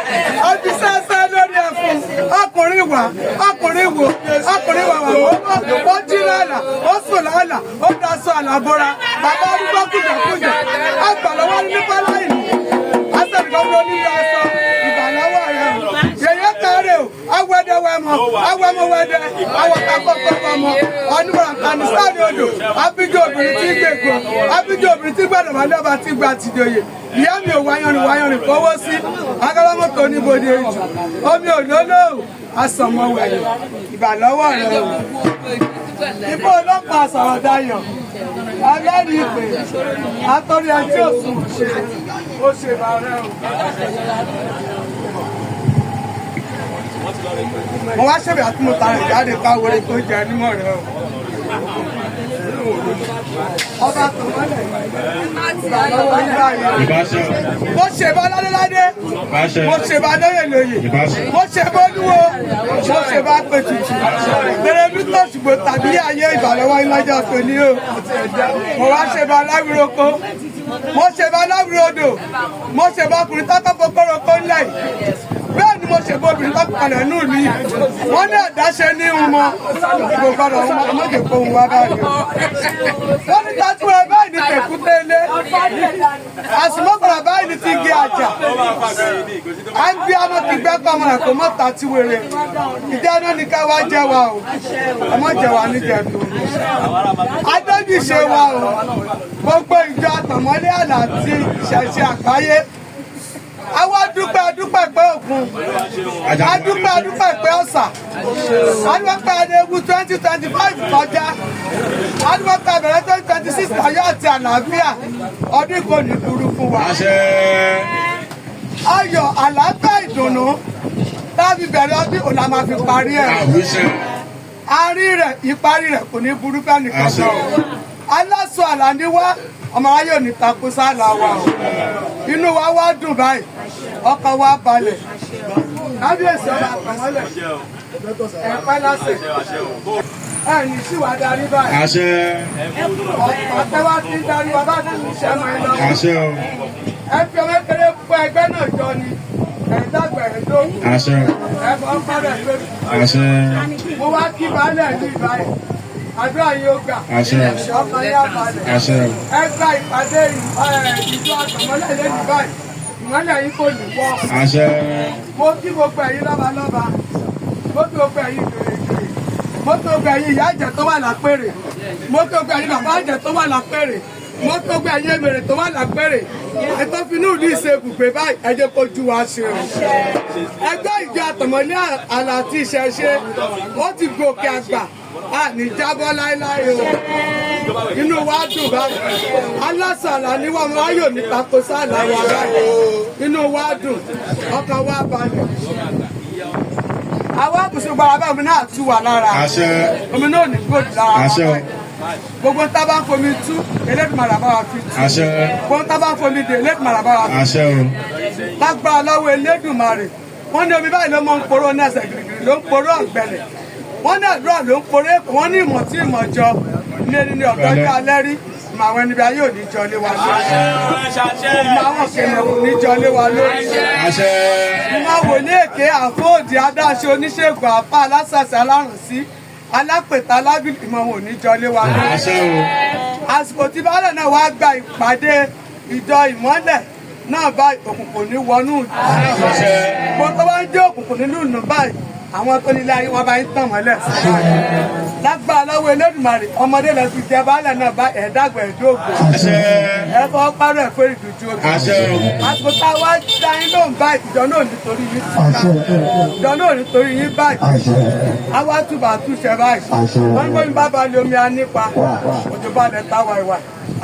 ọdún sẹ́sẹ́ lórí ẹ̀fún. Ọkùnrin wà, ọkùnrin wò, ọkùnrin wà wà wò. Ó jí lálà, ó sùn lálà, ó daṣọ àlàbora. Bàbá arúgbó kùjàkùjà. Àgbàlọ́wọ́ ní Bọ́lá ìlú. Asẹ̀dùkọ́ ló nílò aṣọ ìbàlọ́wọ́ rẹ̀ o. Yèyé kárẹ̀ o, awẹ́dẹ́wẹ́mọ, awẹ́mọwẹ́dẹ́, awọ́takọ́kọ́mọ, ọ̀nùmọ̀ràn kànísàlẹ̀ odò, abíjọ́ obìnrin tí gbègbò, abíjọ́ obìnrin tí gbàdọ̀ wà lọ́ba tí gba tìjòyè. Ìyá mi ò wáyanrìn wáyanrìn fọwọ́ sí, agálámọ́tò oníbodè ìjù, omi ò lólóò, asọ̀mọwẹ̀yìn, ìbàlọ́wọ́ rẹ̀ o. Ibó ọlọ́pàá sọ̀rọ̀ dayọ̀, ẹlẹ́rìí ìpè, àtọ́rí ẹtí òsùn ṣe, ó ṣe bàrẹ́ o. Mo wá ṣẹ̀bẹ̀ àti mo ta rẹ̀ jáde káwọlé tó jẹ nímọ̀ rẹ̀ o. Ọba tó mọ́lẹ̀ ìgbàlọ́wọ́ nígbà yẹn. Mo ṣe bá ládéládé, mo ṣe bá lóyè lóyè, mo ṣe bá olúwo, mo ṣe bá pètùtù. Bẹ̀rẹ̀ mi tó ṣùgbọ́n tàbí ayé ìgbàlọ́wọ́ ìlọ́jọ́ tòní o. Mo wá ṣe bá láwùrọ̀kọ, mo ṣe bá láwùrọ̀dò, mo ṣe bá ọkùnrin tọ́kọ̀ kókórókó ńlẹ̀ yìí. Bẹ́ẹ̀ ni mo ṣe bó obìnrin tó kalẹ̀ ní ìlú yìí. Wọ́n ní àdáṣe ní ìhun mọ́. Kò gbọ́dọ̀ ọmọ ọmọdé kó ń wá báyìí. Wọ́n ní tatu ẹ báyìí ní tẹ̀kúté ilé. Àsùnmọ́kànlá báyìí ní ti gé àjà. À ń bí ọmọ kì í gbẹ́ kọ́ ọmọ rẹ̀ kó mọ́ ta tí wèrè. Ìjẹ́ náà ní ká wá jẹ́ wa o. Ọmọ jẹ wa níjẹ̀dùn. Adébí ṣe wa o. Gbogbo ìjọ àtọ̀mọ́lé àlà àti ìṣẹ̀ṣe àgbáyé. Àwa dúpẹ́ dúpẹ́ pé òkun. Adúpẹ́ dúpẹ́ pé ọ̀sà. Adúpẹ́ adéwu 2025 kọjá. Adúpẹ́ bẹ̀rẹ̀ 2026 láyọ̀ àti àlàáfíà. Ọdún kò ní burú fún wa. Ayọ̀, àlàáfíà, ìdùnnú láti bẹ̀rẹ̀ ọdún òun la máa fi parí ẹ̀. Àárín rẹ̀, ìparí rẹ̀ kò ní burú fẹ́ nìkan sọ. Aláṣọ àlà ni wá, ọmọ ayé ò ní takò sáàlà wa o. Inú wa wá dùn báyìí, ọkàn wa balẹ̀. Kábíyèsí ọba àtàmọ́lẹ̀, ẹ̀pẹ́ lásẹ̀ ẹ̀yìn sì wá darí báyìí. Àṣẹ. Ọ̀pọ̀ wa ti ń darí wa bá ti ń ṣe mọ́ ẹ lọ́wọ́. Àṣẹ o. Ẹ fi ọmọ kékeré kó ẹgbẹ́ náà jọ ni, ẹ̀ẹ́dàgbà ẹ̀ẹ́dógún. Àṣẹ. Ẹ fọ́ pọ́nrẹ̀ lórí. Àṣẹ. Mo wá kí baálẹ̀ ní ìbáyìí. Àdúrà yìí ó gbà. Àṣẹ. Ọkàn yá balẹ̀. Àṣẹ. Ẹ gba ìpàdé ìjọ àtọ̀mọ́lẹ̀ lẹ́nu báyìí. Ìmọ́lẹ̀ yìí kò ní wọ́. Àṣẹ. Mo kí gbogbo ẹ̀yin lọ́balọ́ba. Mo kí gbogbo ẹ̀yin ìjòyè. Mo kí gbogbo ẹ̀yin ìyá àjẹ́ tó wà lápèrè. Mo kí gbogbo ẹ̀yin bàbá àjẹ́ tó wà lápèrè. Mo kí gbogbo ẹ̀yin èmèrè tó wà lápèrè. Ètò finú ìlú ìṣe ibùgbé báyìí, ẹ jẹ́ kó ju wa ṣe o. Ẹgbẹ́ ìjọ àtọ̀mọ́lé àlà àti ìṣẹ̀ṣe, ó ti gòkè àgbà, a ní jábọ́ láéláé o. Inú wa dùn báyìí. Alásàlà ni wọ́n máa yò ní tako sálà wa báyìí. Inú wa dùn, ọkàn wa balẹ̀. Àwa àbùsùn gbára báyìí, omi náà tú wa lára. Àṣẹ. Omi náà ò ní gbòdì lára wa Àṣẹ. báyìí. Gbogbo tá a bá ń fomi tú, Elédùmarè bá wa fi tú. Àṣẹ. Gbogbo tá a bá ń fomi dè, Elédùmarè bá wa fi tú. Àṣẹ o. Lágbára lọ́wọ́ Elédùmarè, wọ́n ní omi báyìí ló mọ ń poró ní ẹsẹ̀ gìrìgìrì ló ń poró ọ̀gbẹlẹ̀. Wọ́n ní àdúrà ló ń poró èpè, wọ́n ní ìmọ̀ tí ìmọ̀ jọ ní ẹni ní ọ̀dọ́ ọjọ́ alẹ́ rí. Ìmọ̀ àwọn ẹni bí ayé ò ní jọ lé wa lórí. Ìmọ̀ àwọn kèèyàn ò ní jọ lé wa lórí. Àṣẹ. Ìmọ̀ wòlíì èké, àfóòdì, adáṣe, oníṣègùn, àpá, alásàsì, alárùnsí, alápèta, alábìlì, ìmọ̀ wọn ò ní jọ lé wa lórí. Àṣẹ o. Àsìkò tí baálẹ̀ náà wá gba ìpàdé ìjọ ìmọ́lẹ̀ náà báyìí, òkùnkùn ní wọnú ìlú. Gbogbo tó bá ń jẹ́ òkùnkùn nínú ìlú báyìí, àwọn tó nílé ayé wọn bá ń tàn mọ́lẹ̀ sí báyìí. Lágbára lọ́wọ́ Elédùmarè, ọmọdé lọ fi jẹ baálẹ̀ náà bá ẹ̀ẹ́dàgbà ẹ̀ẹ́dógún. Àṣẹ. Ẹ fọwọ́ párọ̀ ẹ̀ fún ìdújú omi. Àṣẹ o. Àsìkò tá a wá dá yín lóhùn báyìí, ìjọ náà nítorí yín túká. Ìjọ náà nítorí yín báyìí. Àwa túbà túṣẹ báyìí. Wọ́n ní bóyá bá balẹ̀ omi anípa, òjò balẹ̀ táwa ìwà,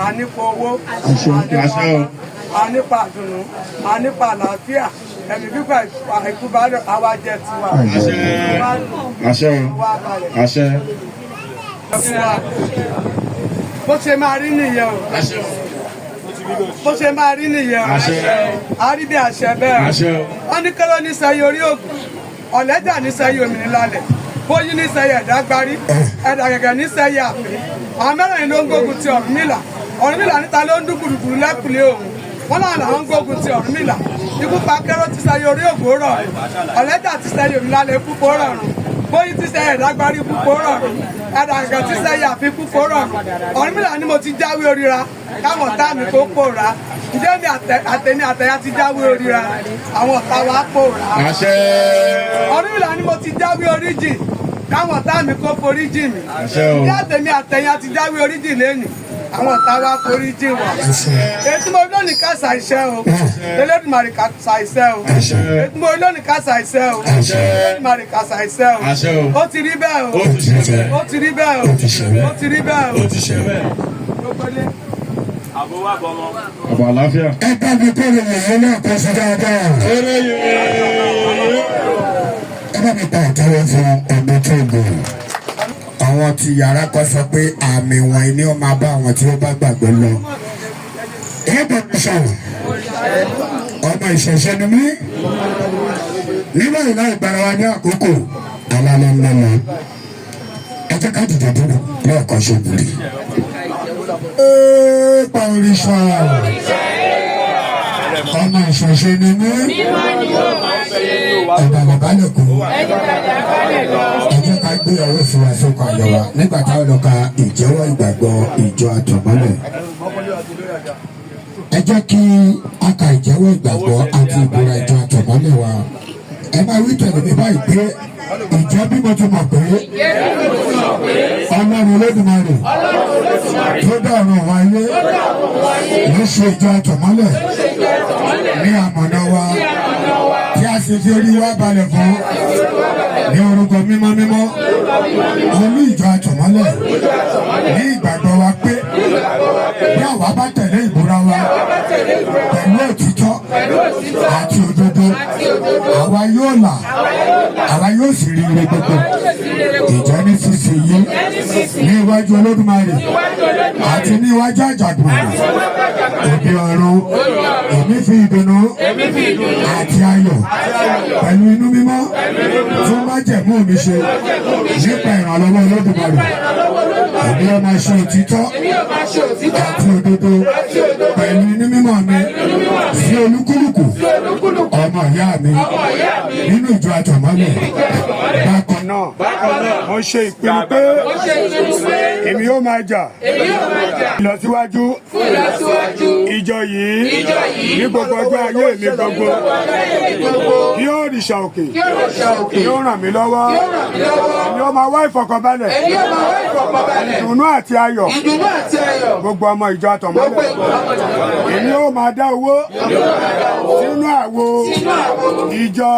ànípa owó, Àṣẹ o. ànípa àdùnnú, ànípa àlàáfíà, ẹ̀mí fífa àìkú balẹ̀ àwa jẹ́ tiwa. Àṣẹ. Àṣẹ o. Wá balẹ̀. Àṣẹ. Bó ṣe máa rí nìyẹn o. Àṣẹ o. Bó ṣe máa rí nìyẹn o. Àṣẹ. A rí bí àṣẹ bẹ́ẹ̀ o. Àṣẹ o. Wọ́n ní kọ́lọ́ ní sẹ́yìn orí ògùn, ọ̀lẹ́jà ní sẹ́yìn òmìnira lálẹ̀, bóyí ní sẹ́yìn ẹ̀dá gbarí, ẹ̀dá gẹ̀gẹ̀ ní sẹ́yìn àfin. Àwọn mẹ́rẹ̀ẹ̀rin ló ń gbógun ti Ọ̀rúnmìlà. Ọ̀rúnmìlà níta ló ń dún gbùdùgbùdù lẹ́kùlé òun. Wọ́n náà làwọn ń gbógun ti Ọ̀rúnmìlà. Ikú pa kẹ́rọ́ ti sẹ́yìn orí ògùn rọrùn, ọ̀lẹ́jà ti sẹ́yìn òmìnira lálẹ̀ ikú kó rọrùn, bóyí ti sẹ́yìn ẹ̀dá gbarí ikú kó rọrùn, ẹ̀dá gẹ̀gẹ̀ ti sẹ́yìn àfin ikú kó rọrùn. Ọ̀rúnmìlà ni mo ti jáwé oríra káwọn ọ̀tá mi kó pòórá. Ǹjẹ́ mi àtẹ̀mí àtẹ̀yà ti jáwé oríra, àwọn ọ̀tá wa pòórá. Àṣẹ. Ọ̀rúnmìlà ni mo ti jáwé oríjì káwọn ọ̀tá mi kó foríjì mi. Àṣẹ o. Ǹjẹ́ àtẹ̀mí àtẹ̀yà ti jáwé oríjì lẹ́nu, àwọn ọ̀tá wa foríjì wa. Ètí mo lónìí ká ṣàìṣẹ́ o, Elédùmarè ká ṣàìṣẹ́ o. Ètí mo lónìí ká ṣàìṣẹ́ o, Elédùmarè ká ṣàìṣẹ́ o. Àṣẹ o. Ó ti rí bẹ́ẹ̀ o. Ó ti ṣe bẹ́ẹ̀. Ó ti rí bẹ́ẹ̀ o. Ó ti ṣe bẹ́ẹ̀. Ó ti rí bẹ́ẹ̀ o. Ó ti ṣe bẹ́ẹ̀. Gbogbo ilé. Àbọ̀ àlàáfíà. Ẹ bá mi kó lè yẹ̀yẹ́ náà kó sí dáadáa. Eré yìí. Ẹ bá mi pa àtẹ́wọ́ fún ọmọ tó gùn. Àwọn ti yàrá kan sọ pé àmì wọ̀nyí ni ó máa bá àwọn tí ó bá gbàgbọ́ lọ. Ẹ bá mi sọ̀rọ̀. Ọmọ ìṣẹ̀ṣe ni mí. Nígbà yìí láì gbára wa ní àkókò alálẹ́ ńlá lọ. Ẹ jẹ́ ká dìde dúró lẹ́ẹ̀kan ṣe bùrì. Ee, pa òrìṣà. Ọmọ ìṣẹ̀ṣe ni mí. Ọ̀dà bàbá lè kú. Ẹ jẹ́ ká gbé ọwọ́ sí wa sókè àyọ̀ wa nígbà táwọn lọ ka ìjẹ́wọ́ ìgbàgbọ́ ìjọ àtọ̀mọ́lẹ̀. Ẹ jẹ́ kí a ka ìjẹ́wọ́ ìgbàgbọ́ àti ìbúra ìjọ àtọ̀mọ́lẹ̀ wa. Ẹ máa wí tẹ̀lé mi báyìí pé ìjẹ́ bí mo ti mọ̀ pé Ọlọ́run Olódùmarè tó dá ọ̀run wa ilé ló ṣe ìjọ àtọ̀mọ́lẹ̀ ní àmọ̀nà wa tí a sì fi orí wa balẹ̀ fún ní orúkọ mímọ́ mímọ́ olú ìjọ àtọ̀mọ́lẹ̀ ní ìgbàgbọ́ wa pé bí àwa bá tẹ̀lé ìbúra wa pẹ̀lú òtítọ́ àti òdodo. ire gbogbo. Ìjẹ́ nísinsìnyí, ní iwájú Olódùmarè àti ní iwájú Àjàgbọ̀n òde ọ̀run, èmi fi ìdùnnú àti ayọ̀ pẹ̀lú inú mímọ́ tún májẹ̀mú mi ṣe. Nípa ìrànlọ́wọ́ Olódùmarè, èmi ó máa ṣe òtítọ́ àti òdodo pẹ̀lú inú mímọ́ mi sí olúkúlùkù ọmọ ìyá mi nínú ìjọ Àtọ̀mọ́lẹ̀. Bákan náà, mo ṣe ìpinnu pé èmi yóò máa jà ìlọsíwájú ìjọ yìí ní gbogbo ọjọ́ ayé mi gbogbo. Kí òrìṣà òkè kí ó ràn mí lọ́wọ́. Èmi ó máa wá ìfọ̀kànbalẹ̀, ìdùnnú àti ayọ̀ gbogbo ọmọ ìjọ Àtọ̀mọ́lẹ̀. Èmi ó máa dá owó sínú àwo ìjọ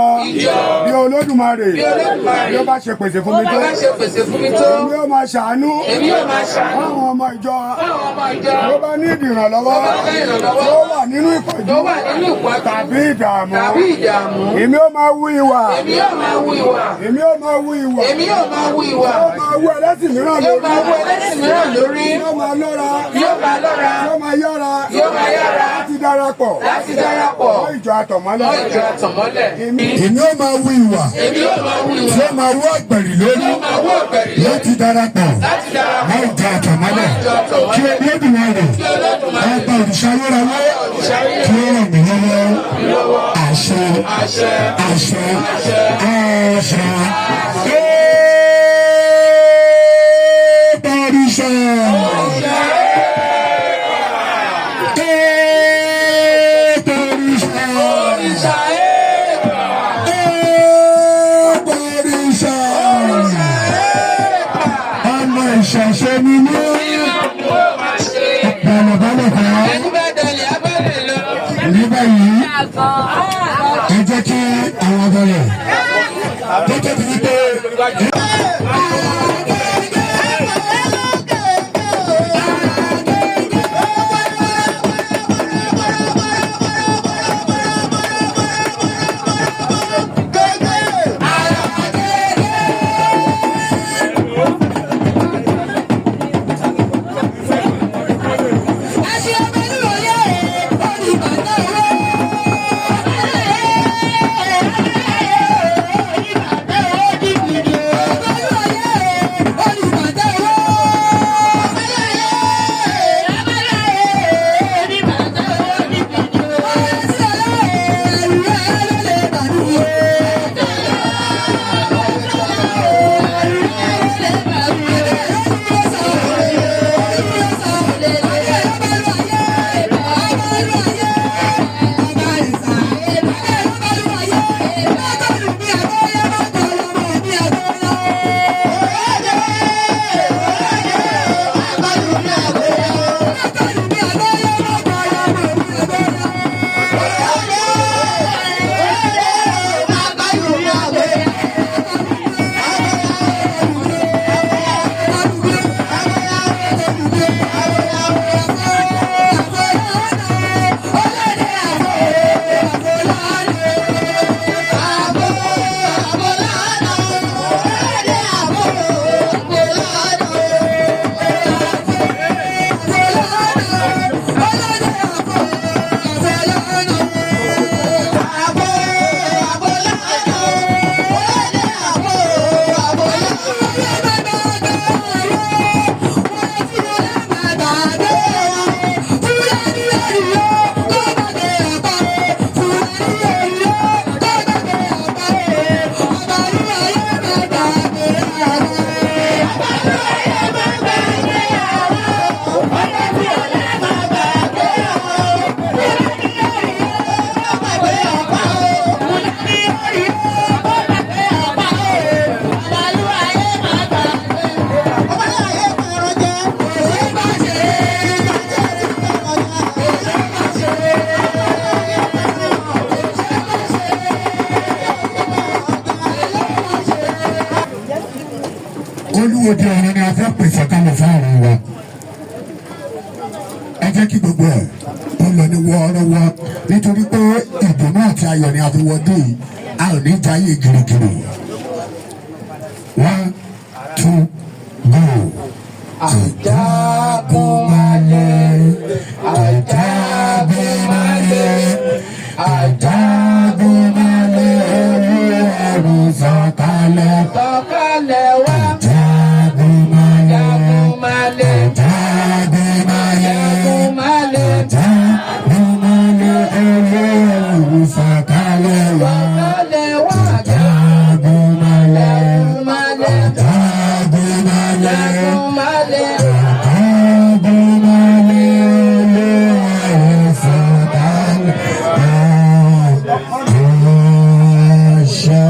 bí Olódùmarè bí ó bá ṣe pèsè fún mi tó. Èmi ó máa ṣàánú fáwọn ọmọ ìjọ tó bá ní ìdìrànlọ́wọ́, tó wà nínú ìpọ́njú tàbí ìdààmú. Èmi ó máa wú ìwà, èmi ó máa wú ìwà, ó máa wú ẹlẹ́sìn mìíràn lórí, yóò máa lọ́ra, yóò máa yára láti darapọ̀ mọ́ ìjọ Àtọ̀mọ́lẹ̀. Èmi ó máa wú ìwà tí ó máa wú ọ̀gbẹ̀rì lórí láti darapọ̀ mọ́ ìjọ Àtọ̀mọ́lẹ̀. Kí Olódùmarè, ọba òrìṣà ayérayé, kí ó ràn mí lọ́wọ́. Àṣẹ, àṣẹ, àṣẹ. Ẹ̀ẹ́dẹ̀rìṣà. Ẹ̀ẹ́dẹ̀rìṣà. Ẹ̀ẹ́dẹ̀rìṣà. Ọmọ ìṣẹ̀ṣe ni mí. Bọ̀lọ̀bọ̀lọ̀ kan. Ní báyìí, ẹ jẹ́ kí àwọn abẹ́rẹ́ tó tóbi wípé. Olúwo di ọ̀run ni a fẹ́ pèsè kalẹ̀ fún ọ̀run wa. Ẹ jẹ́ kí gbogbo ẹ̀ ó lọ ní wọ́ọ́rọ́wọ́, nítorí pé ìdùnnú àti ayọ̀ ni a fi wọdún yìí. A ò ní jayé gírígírí. One, two, go. Ajagunmalè, Ajagunmalè, Ajagunmalè, Olúwarùn sọ̀kalẹ̀. Sọ̀kalẹ̀ wá. Ajagunmalè, Ajagunmalè. Ajagunmalè, Ajagunmalè. Ajagunmalè, Olúwarùn sọ̀kalẹ̀ wá. Sọ̀kalẹ̀ wá. Ajagunmalè, Ajagunmalè. Ajagunmalè. Ajagunmalè. Ajagunmalè, Olúwarùn sọ̀kalẹ̀ wá. Àṣẹ.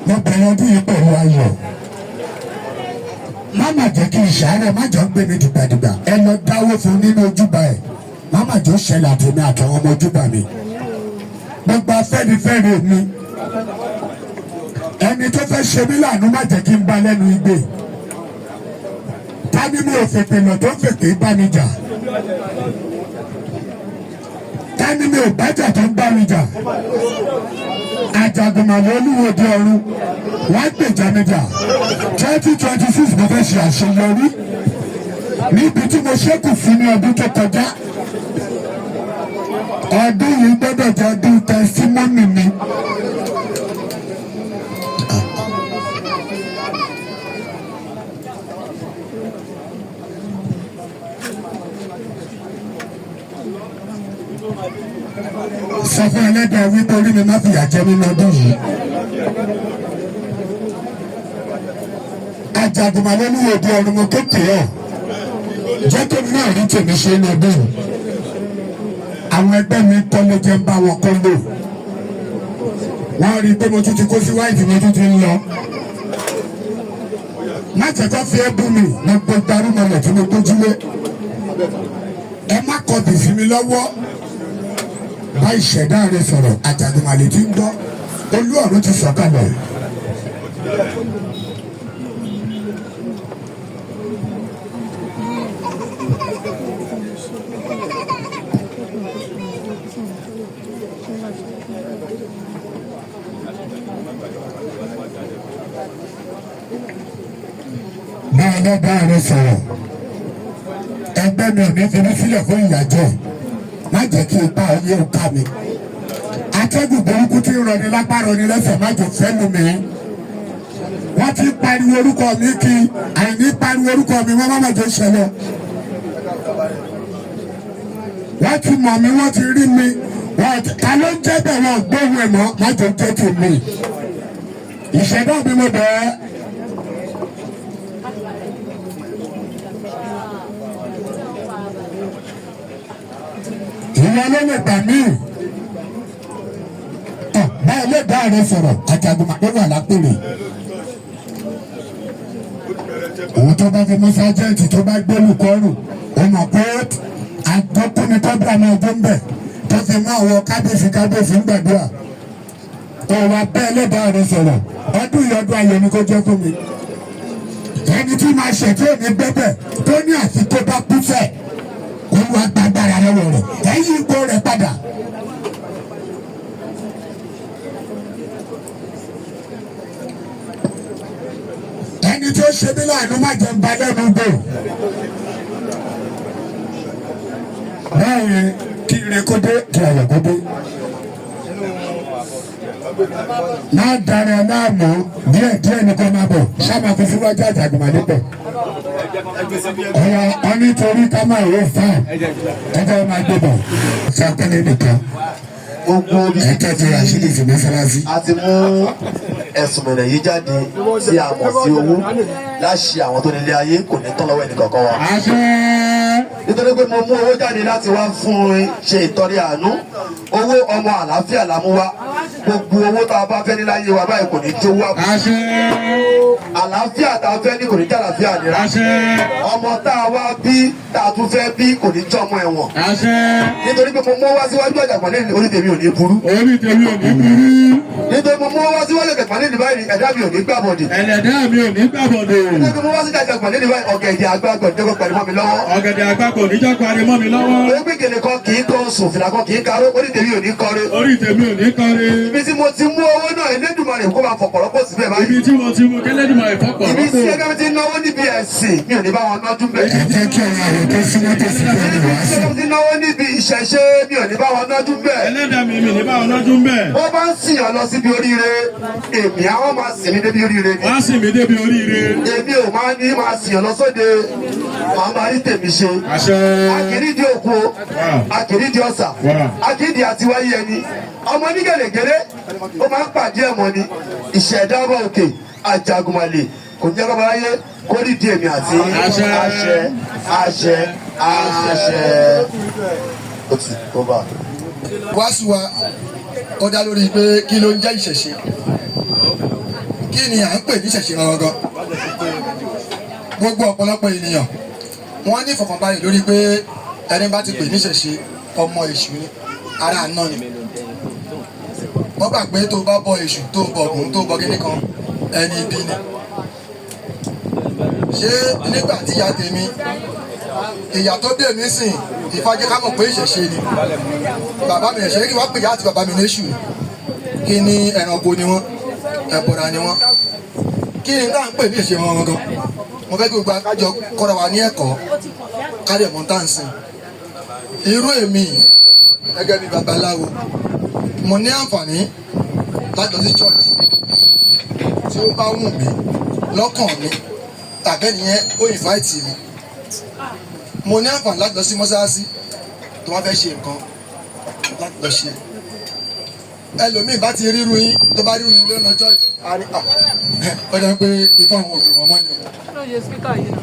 Mo bẹ̀rẹ̀ ọdún yìí pẹ̀lú ayọ̀. Má má jẹ́ kí ìṣàárẹ̀ má jọ gbé mi dìgbàdìgbà. Ẹ lọ dáwó fún nínú ojúbà ẹ̀. Má má jọ ṣẹlẹ̀ àtẹ̀mí àtàwọn ọmọ ojúbà mi. Gbogbo afẹ́nifẹ́re mi. Ẹni tó fẹ́ ṣe mí láàánú má jẹ́ kí n bá lẹ́nu igbe. Ta ni mi ò fèpè lọ tó fèpè bá mi jà? Ta ni mi ò bájà tó ń bá mi jà? Ajagunmalè olúwo di ọ̀run wọ́n gbèjà mi jà. 2026 mo fẹ́ ṣe àṣeyọrí níbi tí mo ṣẹ́kù fún ní ọdún tó kọjá. Ọdún yìí gbọ́dọ̀ jẹ́ ọdún testimony mi. Sọ fún ẹlẹ́dàá wípé orí mi má fìyà jẹ mí lọ́dún yìí. Ajagunmalè olúwo di ọ̀run mo kéèké ọ̀ jẹ́ kí èmi náà rí tèmi ṣe ní ọdún yìí. Àwọn ẹgbẹ́ mi kọ́lé jẹ́ ń bá wọn kọ́lé. Wọ́n rí i pé mo tún ti kó sí wáìtì, mo tún ti ń lọ. Má jẹ́ kó fi ẹ́ bú mi, mo gbogbo arúmọlẹ̀ tí mo gbójúlé. Ẹ má kọbì sí mi lọ́wọ́. Bá ìṣẹ̀dá rẹ sọ̀rọ̀, Ajagunmalè tí ń gbọ́, olú ọ̀run ti sọ̀kalẹ̀. Bá ẹlẹ́dàá rẹ sọ̀rọ̀, ẹgbẹ́ mi ò ní fi mí sílẹ̀ fún ìyàjẹ́. Má jẹ́ kí ipa ayé ó ká mi. Atẹ́gùn burúkú tí ń rọni lápá rọni lẹ́sẹ̀ má jò fẹ́ lu mi. Wọ́n ti pariwo orúkọ mi kí àìní pariwo orúkọ mi wọ́n má má jẹ́ ṣẹlẹ̀. Wọ́n ti mọ̀ mí, wọ́n ti rí mi. Ta ló ń jẹ́ bẹ́ẹ̀, wọ́n gbóhùn ẹ̀ mọ́, má jò jẹ́ tèmi. Ìṣẹ̀dá mi mo bẹ̀ ẹ́. Ìwọ ló lè gbà mí. Báyìí lè bá rẹ sọ̀rọ̀, Ajagunmalè wà lápèrè. Òun tó bá fi mú sájẹ́ǹtì tó bá gbólù kọ́rùn, ó mọ̀ pé àgbọ̀kúnni kọ́bíà máa gbó ń bẹ̀ tó fi mú àwọn kábíyèsí kábíyèsí ń gbàdúrà. Òun abẹ́ ẹlẹ́dàá rẹ sọ̀rọ̀, ọdún yìí ọdún ayọ̀ ni kó jẹ́ fún mi. Ẹni tí máa ṣẹ̀ tí ò ní gbẹ́bẹ̀ tó ní àfi tó bá kú fẹ́, Olúwa gbàgbára lọ́wọ́ rẹ̀, ẹ̀yìn ipò rẹ̀ padà. Ẹni tó ṣe mí láàánú má jẹun ba lẹ́nu gbò. Bẹ́ẹ̀ni, kí ire kó dé, kí ayọ̀ kó dé. Má dára láàmú, díẹ̀ díẹ̀ ni kò máa bọ̀, ṣá máa fi síwájú Ajagunmalè pọ̀. Ọ̀rọ̀ ọ nítorí ká máa wò fún ẹjọ́ máa gbé bọ̀. Sàpẹ́lẹ̀ nìkan. Gbogbo ibi Ẹ̀jẹ̀ ti Rashidi sí mọ́sálásí. a ti mú ẹ̀sùn mẹ̀rẹ̀ yìí jáde tí a mọ̀ sí owó láṣẹ àwọn tó nílé ayé kò ní tán lọ́wọ́ ẹnì kọ̀ọ̀kan wa. Àṣẹ. Nítorí pé mo mú owó jáde láti wá fún un ṣe ìtọrẹ àánú, owó ọmọ àlàáfíà la mú wá. Gbogbo owó tá a bá fẹ́ ní láyé wa báyìí kò ní jó wá. Àṣẹ. Àlàáfíà tá a fẹ́ ní kò ní jẹ́ àlàáfíà nira. Àṣẹ. Ọmọ tá a wá bí tá a tún fẹ́ bí kò ní jẹ́ ọmọ ẹ̀wọ̀n. Àṣẹ. Nítorí pé mo mú wá síwájú Àjàgbọ̀n ní orí tèmi ò ní burú. Orí tèmi ò ní burú. Nítorí mo mú wá síwájú Àjàgbọ̀n ní báyìí ẹ̀dá mi ò ní gbàbọ̀dì. Ẹlẹ́dàá mi ò ní gbàbọ̀dè. Nítorí mo wá sí Àjàgbọ̀n ní báyìí ọ̀gẹ̀dẹ̀ àgbàgbọ̀ níjọ́ pẹ̀lú mọ́ mi lọ́wọ́. Ọ̀gẹ̀dẹ̀ àgbàgbọ̀ níjọ́ parí mọ́ mi lọ́wọ́. Torí pé gèlè kan kì í kan sùn, fìlà kan kì í karó, orí tèmi ò ní kọre. Orí tèmi ò ní kọre. Ibi tí mo ti mú owó náà, Elédùmarè kó máa fọ̀pọ̀lọpọ̀ síbẹ̀ báyìí. Ibi tí mo ti mú k'Ẹlẹ́dùmarè fọ́pọ̀ Ibi tí rọ́pò. ẹgbẹ́ mi ti náwó níbi ẹ̀sìn, mi ò ní bá wọn nájú bẹ́ẹ̀. Ẹ jẹ́ kí àwọn àwọn tó súnmọ́ tòsí fún ẹni wàásù. Ibi tí ti náwó níbi ìṣẹ̀ṣe, mi ò ní bá wọn nájú bẹ́ẹ̀. Ẹlẹ́dàá mi, mi ní bá wọn nájú bẹ́ẹ̀. Wọ́n bá ń sìn ọ́ lọ síbi oríire, èmi àwọn máa sìn mí débi oríire ni. Wọ́n á sìn mí débi oríire. Èmi ò máa ní máa sìn ọ́ lọ sóde, màá máa rí tèmi ṣe. Àṣẹ. Akìrídìí òkú, akìrídìí ọ̀sà, akìrídìí àti wáyé ẹni. Ọmọ ní gẹ̀lẹ́gẹ̀lẹ́, ó máa ń pàdé ẹ̀mọ́ ni. Ìṣẹ̀dá ọba òkè, Àjàgùnmàlè, kò ní jẹ́ kọ́ báyé kó rí di èmi àti Àṣẹ. Àṣẹ, àṣẹ, àṣẹ. Ó ti kó bá. Wàásù wa ó dá lórí pé kí ló ń jẹ́ ìṣẹ̀ṣe, kí ni à ń pè ní ìṣẹ̀ṣe gangan. Gbogbo ọ̀pọ̀lọpọ̀ ènìyàn, wọ́n ní ìfọ̀kànbalẹ̀ lórí pé ẹni bá ti pè ní ìṣẹ̀ṣe, ọmọ èṣù ni, ara àná ni. Wọ́n gbà pé tó bá bọ èṣù, tó bọ Ògún, tó bọ kíní kan, ẹni ibi ni. Ṣé nígbà tí ìyá tèmi, ìyá tó bí èmi sìn, Ifá jẹ́ ká mọ̀ pé ìṣẹ̀ṣe ni bàbá mi, ẹ̀ṣẹ̀ kí wọ́n pè ìyá àti bàbá mi léṣù ni? Kí ni, ẹranko ni wọ́n, ẹ̀bọ̀rà ni wọ́n. Kí ni táà ń pè ní ìṣe wọn gangan? Mo fẹ́ kí gbogbo akájọ kọ́ra wa ní ẹ̀kọ́ kárẹ̀ mọ́ tá à ń sìn. Irú èmi gẹ́gẹ́ bí babaláwo, mo ní àǹfààní láti lọ sí church tí ó bá wù mí lọ́kàn mi, tàbí ẹnìyẹn ó invite mi. Mo ní àǹfààní láti lọ sí mọ́ṣáláṣí tó bá fẹ́ ṣe nǹkan láti lọ ṣe. Ẹlòmíì bá ti ríru yín, tó bá ríru yín lọ́nà church, a ní ó dẹ́ pé ifá àwọn òbí wọn mọ́ ni o. Ló ṣe speaker yìí náà.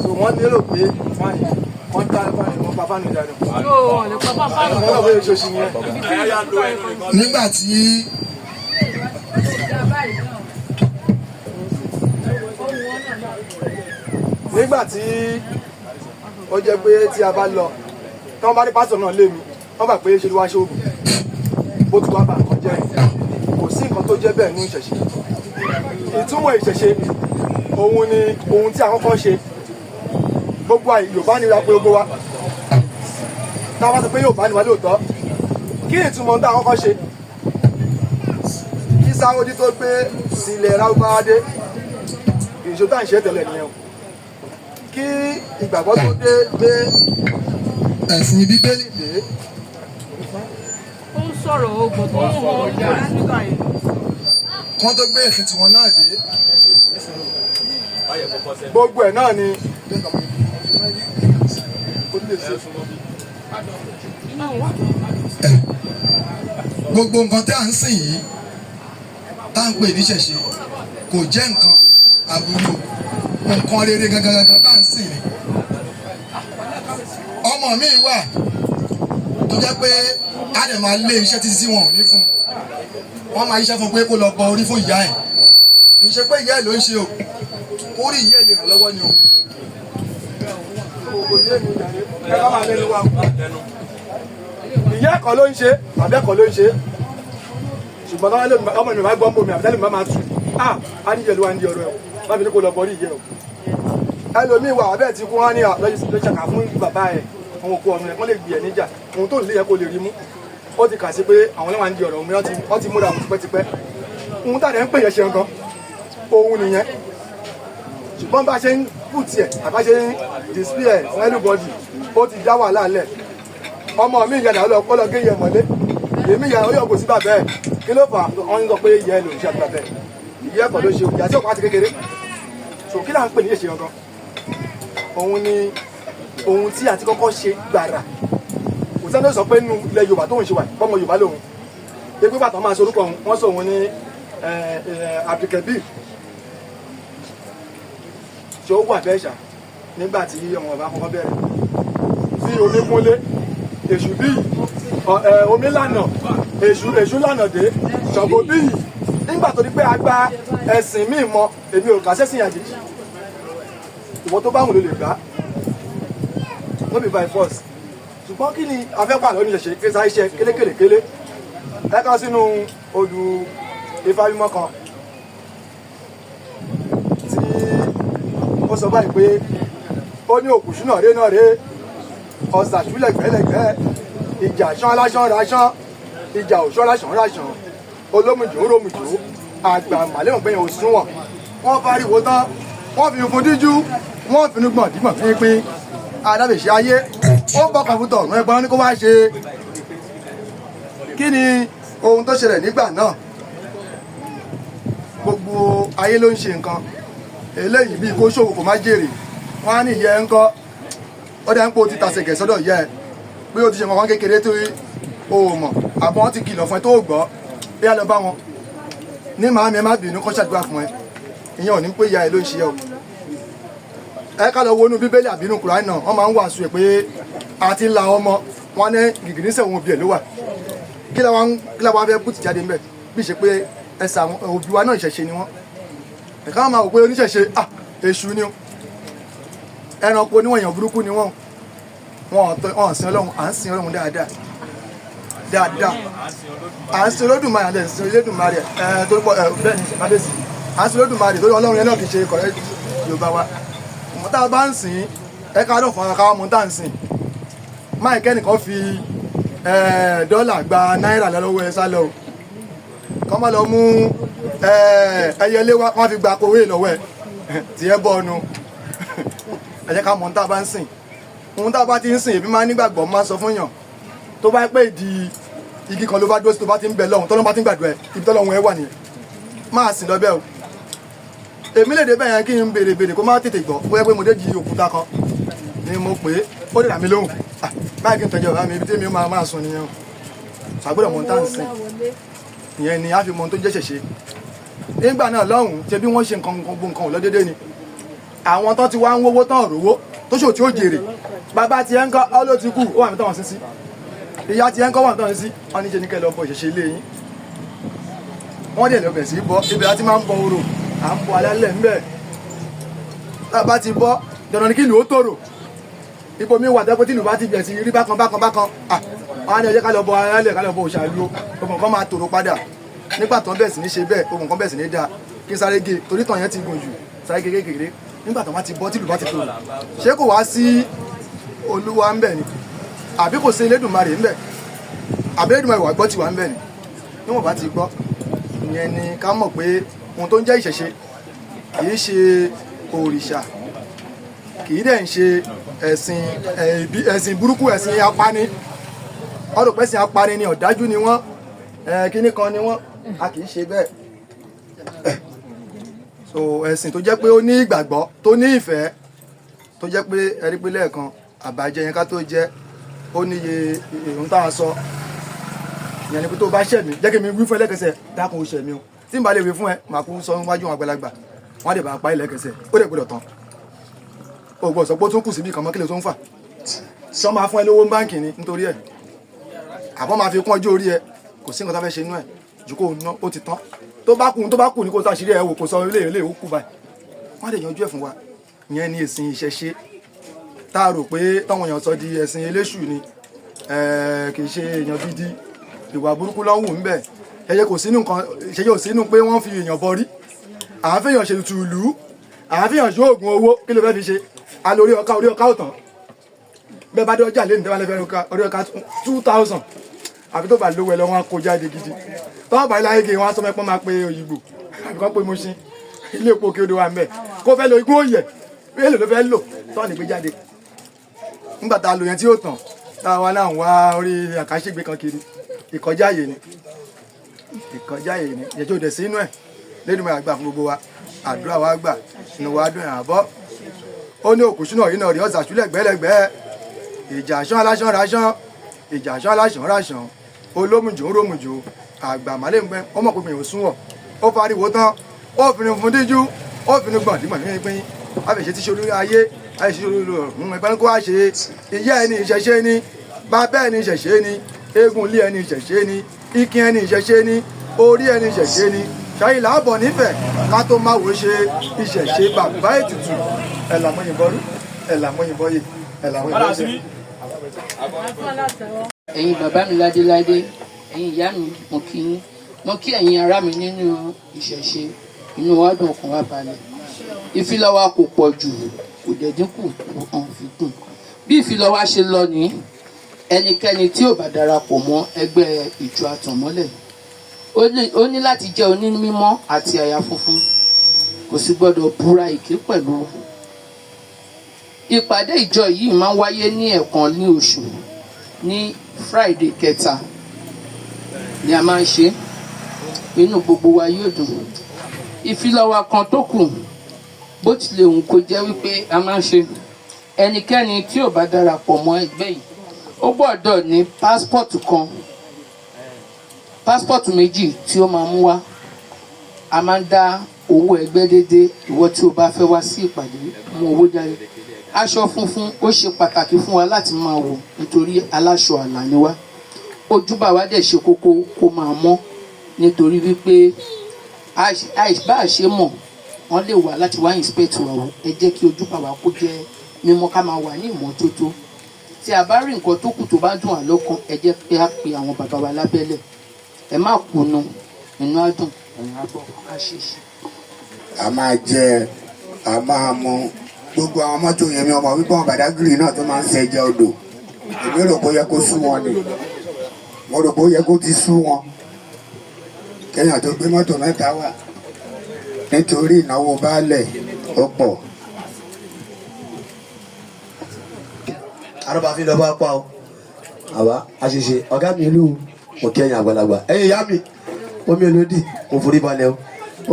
So wọ́n lérò pé fáànù wọ́n dá fáànù, wọ́n pa fáànù dànù. Yóò lè pa fáànù. Àwọn ọ̀rọ̀ bóyá ṣoṣì yẹn. Nígbà tí Nígbà tí ó jẹ́ pé tí a bá lọ, tí wọ́n bá rí pásítọ̀ náà lé mi, wọ́n gbà pé ṣe ló wá ṣoògùn, bó ti wá bà nǹkan jẹ́. Kò sí nǹkan tó jẹ́ bẹ́ẹ̀ ní ìṣẹ̀ṣe. Ìtumọ̀ ìṣẹ̀ṣe òun ni ohun tí a kọ́kọ́ ṣe. Gbogbo àyè Yorùbá ni wa pé gbogbo wa tá a bá sọ pé Yorùbá ni wa lóòótọ́, kí ni ìtumọ̀ ohun tí a kọ́kọ́ ṣe? Kí Sáwọ́dí tó gbé ilẹ̀ Lárúbáwá dé, ìṣó tá à ń ṣe tẹ́lẹ̀ nìyẹn o. Kí ìgbàgbọ́ tó dé gbé ẹ̀sìn Bíbélì dé. Ó ń sọ̀rọ̀ ogun tó ń hàn lórí speaker yìí. Kán tó gbé ẹ̀sìn tiwọn náà dé. Gbogbo ẹ̀ náà ni. Gbogbo nǹkan tí à ń sìn yìí, tá à ń pè ní ìṣẹ̀ṣe, kò jẹ́ nǹkan aburú, nǹkan rere gangan gangan tá à ń sìn ni. Ọmọ mi wà tó jẹ́ pé a dẹ̀ máa lé iṣẹ́ títí tí wọn ò ní fún un. Wọ́n máa iṣẹ́ fún un pé kó lọ bọ orí fún ìyá ẹ̀. Kì í ṣe pé ìyá ẹ̀ ló ń ṣe o, orí ìyá ẹ̀ lè ràn lọ́wọ́ ni o. Kò yé mi jàre, ẹ bá máa lẹ́nu wa. Ìyá ẹ̀kọ́ ló ń ṣe, bàbá ẹ̀kọ́ ló ń ṣe. Ṣùgbọ́n tọ́wọ́ lè ọmọ mi bá gbọ́ mọ́ mi, àbí tẹ́lẹ̀ mi bá máa tù. À á ní ìyẹ̀lú wa ń di ọ̀rọ̀ ẹ̀ bá mi ní kó lọ bọ́rí ìyẹ́ o. Ẹlòmíì wà abẹ́ ti kú, wọ́n ní lọ́sàkà fún bàbá ẹ̀, àwọn òkú ọ̀run ẹ̀ kán lè gbì ẹ̀ níjà. Ohun tó ń lé yẹ kó lè rí mú. Ó ti kà sí pé àwọn ọlọ́wà ń di ọ̀rọ̀ òun, wọ́n ti múra òun tipẹ́tipẹ́. Ohun tá à ń pè yẹn ṣe nǹkan, òun nìyẹn. Ṣùgbọ́n bá ṣe ń put ẹ̀, àbá ṣe ń display ẹ̀ fún everybody, ó ti dá wàhálà lẹ̀. Ọmọ mi ìyàdà ó lọ gé yẹ mọ́lé. Èmi ìyá ó yọ̀ kò sí bàbá ẹ̀. Kí ló fà á? Wọ́n ń sọ pé ìyá ẹ̀ ló ń ṣe àti bàbá ẹ̀. Ìyá ẹ̀kọ́ ló ṣe ìyá tí òkú àti kékeré. So kí là ń pè ní ìṣe gangan? Òun ni ohun tí a ti kọ́kọ́ ṣe gbàrà. Kò sẹ́ni ó sọ pé nínú ilẹ̀ Yorùbá tóun ṣe wà, pọ́mọ Yorùbá lòun. Ebi bàtà máa ṣe orúkọ òun, wọ́n sọ òun ní Abdulkabir. Ṣé ó wà bẹ́ẹ̀ ṣá nígbà tí ọmọ bàbá kọ́kọ́ bẹ̀rẹ̀? Tí omi kúnlé, èṣù bíyì, omi lànà, èṣù lànà dé, Ṣàngó bíyì. Nígbà tó di pé a gba ẹ̀sìn míì mọ, èmi ò kà sẹ́sìn àjèjì. Ìwọ tó bá wùn ló lè gbà. No be by force. Ṣùgbọ́n kí ni a fẹ́ pàlọ́ ní ìṣẹ̀ṣe kí sáyé ṣe kélékèlékélé? Ẹ ká sínú odù Ifá mímọ́ kan tí ó sọ báyìí pé ó ní òkùṣù náà ré náà ré. Ọ̀sà ṣúlẹ̀gbẹ́lẹ̀gbẹ́, ìjà ṣán aláṣán raṣán, ìjà òṣán láṣán raṣán, olómùjò rómùjò, àgbà màlẹ́wọ̀n gbẹ̀yìn òṣùwọ̀n. Wọ́n fariwo tán, wọ́n fi fún díjú, wọ́n fi gbọ̀n dígbọ̀n pínpín. Adábèṣe ayé ó bọkàn fún tọ̀run ẹgbọ́n ní kó wá ṣe. Kí ni ohun tó ṣẹlẹ̀ nígbà náà? Gbogbo ayé ló ń ṣe nǹkan eléyìí, bíi kó ṣòwò kó má jèrè, wọn á ní ìyá ẹ ń kọ́. Ó dẹ́ ń pò ti tàṣẹ̀gẹ̀ sọ́dọ̀ ìyá ẹ pé ó ti ṣe nǹkan kékeré tó o mọ̀, àbọ̀ wọn ti kìlọ̀ fún ẹ tó o gbọ́, bí a lọ bá wọn ní màámi, ẹ má bínú, kọ́ ṣàdúrà fún ẹ. Ìyẹn ò ní pé ìyá ẹ ló ń ṣe ẹ o. Ẹ ká lọ wọnú Bíbélì àbínú Kùránì náà, wọn máa ń wàásù ẹ pé a ti la ọmọ wọn ní gìgìrísẹ̀ òun òbí ẹ ló wà. Kí làwọn fẹ́ bùtì jáde ńbẹ bí ṣe pé ẹsẹ̀ àwọn òbí wa náà ìṣẹ̀ṣe ni wọ́n. Ẹ̀ka wọn máa wò pé oníṣẹ̀ṣe, à èṣù ni o, ẹranko níwọ̀n, èèyàn burúkú ni wọ́n. Wọn ò sin Ọlọ́run. À ń sin Ọlọ́run dáadáa dáadáa, à ń sin Olódùmarè, àti sin Olódùmarè ẹ torí pọ ẹ bẹ́ẹ̀ ni kábíyèsí, à ń sin Olódùmarè torí Ọlọ́run yẹn náà kì í ṣe kọ̀rẹ́ Yorùbá wa. Mọ̀ tá a bá ń sìn, ẹ ká dọ̀ fún ara káwọn mọ̀ tá à ń sìn. Máì kẹ́nìkan fi dọ́là gba náírà lọ́wọ́ ẹ sálọ o, kọ́ má lọ mú ẹyẹlé wá, wọ́n fi gba kowé lọ́wọ́ ẹ tiẹ̀ bọ́ ọnu. Ẹ jẹ́ ká mọ̀ tá a bá ń sìn. Ohun tá a bá ti ń sìn, èmi máa ń nígbàgbọ́, máa ń sọ fún yàn, tó bá pẹ́ ìdí igi kan ló bá dúró sí, tó bá ti ń bẹ lọ́hùn, tọ́lọ́hun bá ti ń gbàdúrà ẹ, ibi tọ́lọ́hun ẹ wà nìyẹn, máa sìn lọ bẹ́ẹ̀ o. Èmi lè dé bẹ́ẹ̀ yẹn kí n béèrè béèrè kó má tètè gbọ́, bóyá pé mo dé di òkúta kan ni mo pè é, ó lè rà mí lóhùn. Báyìí kí n tọ́jú ọ̀rá mi, ibi tí mi máa máa sùn nìyẹn o. Ṣàgbọ́dọ̀ mọ̀ tá à ń sìn, ìyẹn ni a fi mọ ohun tó jẹ́ ṣẹ̀ṣe. Nígbà náà lọ́hùn, ṣe bí wọ́n ṣe nǹkan gbogbo nǹkan ò lọ déédéé ni. Àwọn tó ti wá ń wówó tán rówó tó ṣò tí ó jèrè, bàbá tiẹ̀ ń kọ́ ọ́ ló ti kú, ó wà ní tọ́wọ́n sí sí, ìyá tiẹ̀ ń kọ́ wà ní tọ́wọ́n sí sí, wọ́n ní ṣe ní kẹ́ lọ bọ ìṣẹ̀ṣe ilé yín. Wọ́n dẹ̀ lọ bẹ̀ sí bọ́ ibẹ̀ láti máa ń bọ orò, à ń bọ alálẹ̀ ńbẹ̀. Tá a bá ti bọ́, dandan ni kí ìlú ó tòrò. Ibo mi wà tẹ́pẹ́ tí ìlú bá ti bẹ̀ sí rí bákan bákan bákan, wọ́n á ní ẹ jẹ́ ká lọ bọ alálẹ̀, ká lọ bọ òṣàlú, gbogbo nǹkan máa tòrò padà. Nígbà tó ń bẹ̀ sí ní ṣe bẹ́ẹ̀, gbogbo nǹkan bẹ̀ sí ní dáa. Kí sáré gé torí tàn yẹn ti gùn jù, sáré gé kékeré. Nígbà tó bá ti bọ́ tìlú bá ti tòrò, ṣé kò wá sí Olúwa ń bẹ̀ ni? Àbí kò sí Elédùmarè ń bẹ̀? Àbí Elédùmarè wà gbọ́ tiwa ń bẹ̀ ni? Níwọ̀n bá ti gbọ́, ìyẹn ni ká mọ̀ pé ohun tó ń jẹ́ ìṣẹ̀ṣe kì í ṣe òrìṣà, kì í dẹ̀ ń ṣe ẹ̀sìn ẹ̀sìn burúkú, ẹ̀sìn apani. Ọ̀rọ̀ pẹ̀sìn apani ni, ọ̀dájú ni wọ́n, kíní kan ni wọ́n, a kì í ṣe bẹ́ẹ̀. So ẹ̀sìn tó jẹ́ pé ó ní ìgbàgbọ́, tó ní ìfẹ́, tó jẹ́ pé ẹ̀rí pé lẹ́ẹ̀kan àbàjẹ́ yẹn ká tó jẹ́ ó níye ohun tá a sọ. Ìyẹn ni pé tó bá ṣẹ̀ mí, jẹ́ kí mi wí fún ẹ lẹ́kẹsẹ̀, dákun ó ṣẹ̀ mí o. Tí n bá lè wí fún ẹ, màá kú sọ níwájú àwọn àgbàlagbà, wọ́n á dẹ̀ bá pa ẹ lẹ́kẹsẹ̀, ó dẹ̀ gbọ́dọ̀ tán. O gbọ́dọ̀ sọ pé ó tún kù síbi kan mọ́, kí lè tó ń fà. Sọ máa fún ẹ lówó báǹkì ni nítorí ẹ̀, àbọ̀ máa fi kún ọjọ́ orí ẹ, kò sí nǹkan tá fẹ́ ṣe inú ẹ̀ jù kó ná, ó ti tán. Tó bá kù, tó bá kù ní kó sàṣírí ẹ wò, kó sọ ilé ilé ó kù báyìí, wọ́n á dẹ̀ yanjú ẹ̀ fún wa. Ìyẹn ni ẹ̀sìn ìṣẹ̀ṣe tá a rò pé táwọn èèyàn sọ di ẹ̀sìn eléṣù ni, kì í ṣe èèyàn gidi, ìwà burúkú ló ń wù ńbẹ̀. Ṣẹ̀ṣẹ̀ kò sínú nǹkan, ṣẹ̀ṣẹ̀ ò sínú pé wọ́n fi èèyàn bọrí, à ń fèèyàn ṣe tùlù, à ń fèèyàn ṣe oògùn owó. Kí ló fẹ́ fi ṣe? Alórí ọkà, orí ọkà ò tán. Bẹ́ẹ̀ bá dé ọjà lẹ́nu, tẹ́wọ́n lẹ́fẹ̀ẹ́ orí ọkà 2000, àbí tó bá lówó ẹ lọ, wọn kó jáde gidi. Tọ́wọ́ bá ilé ayé wọn á sọ mẹ́pọ́n máa pe òyìnbó àbí kán pe Mùṣín, ilé epo kí odò wa ń bẹ̀ kó fẹ́ lo igbó òyẹ̀, èlò ló fẹ́ lò tọ́ ní gbé jáde. Nígbà tá a lò yẹn tí yóò tàn, táwa náà ń wá orí àkàṣègbè kan kiri, ìkọjá àyè ni, ìkọjá àyè ni ìyẹn tó dẹ̀ sínú ẹ̀. Lẹ́dùnmọ̀ àgbà fún gbogbo wa, àdúrà wa gbà, inú wa dùn àbọ̀. Ó ní òkú sínú ọ̀yìn náà rí ọ̀sà sílẹ̀ gbẹ́lẹ́gbẹ́, ìjà aṣán aláṣán raṣán, ìjà aṣán aláṣán raṣán, olómùjò ń rómùjò, àgbà màlẹ́ ń pẹ́ ọmọ pínpín ò súnwọ̀. Ó fariwo tán, ó fi fún díjú, ó fi gbọ̀n dígbọ̀n ní pín. Àfẹ̀ṣe tí ṣe olórí ayé, àfẹ̀ṣe olórí ọ̀run, ẹ̀pẹ́ kó wá ṣe. Ìyá ẹni ìṣẹ̀ṣe ni, bàbá ẹni ìṣẹ̀ṣe ni, eégún ilé ẹni ìṣẹ̀ṣe ni, ikin ẹni ìṣẹ̀ṣe ni, orí ẹni ìṣẹ̀ṣe ni. Ṣáyé làábọ̀ nífẹ̀ẹ́ ká tó máa wò ṣe ìṣẹ̀ṣe bàbá ètùtù. Ẹ̀là mọ́yìnbọ́rú, ẹ̀là mọ́yìnbọ́yè, ẹ̀là mọ́yìnbọ́yè. Ẹ̀yin bàbá mi ládéládé, ẹ̀yin ìyá mi, mo kí yín, mo kí ẹ̀yin ará mi nínú ìṣẹ̀ṣe, inú wa dùn, ọkàn wa balẹ̀. Ìfilọ̀ wa kò pọ̀ jù, kò dẹ̀ dínkù, kò hàn fi kùn. Bí ìfilọ̀ wa ṣe lọ ní, ẹnikẹ́ni tí ò bá darapọ̀ mọ́ ẹgbẹ́ ìjọ àtànmọ́lẹ̀, ó ní láti jẹ́ onímọ̀ àti àyà funfun, kò sì gbọ́dọ̀ búra èké pẹ̀lú. Ìpàdé ìjọ yìí máa ń wáyé ní ẹ̀ẹ̀kan ní oṣù, ní Friday kẹta ni a máa ń ṣe. Inú gbogbo wa yóò dùn. Ìfilọ̀ wa kan tó kù, bó tilẹ̀ wù kó jẹ́ wípé a máa ń ṣe, ẹnikẹ́ni tí ò bá darapọ̀ mọ́ ẹgbẹ́ yìí, ó gbọ́dọ̀ ní passport kan, passport méjì tí ó máa mú wá. A máa ń dá owó ẹgbẹ́ déédéé. Ìwọ tí o bá fẹ́ wá sí ìpàdé, mú owó jáde. Aṣọ funfun ó ṣe pàtàkì fún wa láti máa wọ̀, nítorí aláṣọ àlà ni wá. Ojúbà wa dẹ̀ ṣe kókó kó máa mọ́, nítorí wípé bá a ṣe mọ̀, wọ́n lè wá láti wá inspect wa wò. Ẹ jẹ́ kí ojúbà wa kó jẹ́ mímọ́, ká máa wà ní ìmọ́tótó. Tí a bá rí nǹkan tó kù tó bá dùn wá lọ́kàn, ẹ jẹ́ pé á pe àwọn bàbá wa lábẹ́lẹ̀. Ẹ má kùnú, inú á dùn, ẹ̀yìn á gbọ́ á ṣe ṣe. A máa jẹ, a máa mu. Gbogbo àwọn mọ́tò yẹn, mi ọmọ wípé àwọn Bàdágìrì náà tó máa ń ṣẹjẹ odò, èmi rò pé ó yẹ kó sú wọn ni. Mo rò pé ó yẹ kó ti sú wọn, kéèyàn tó gbé mọ́tò mẹ́ta wá nítorí ìnáwó baálẹ̀ ó pọ̀. Arọ́bàfin lọ́ba pa o. Àwa àṣìṣe ọ̀gá mi ìlú òkè ẹ̀yìn àgbàlagbà, ẹ̀yìn ìyá mi, omi olódì kò forí balẹ̀ o.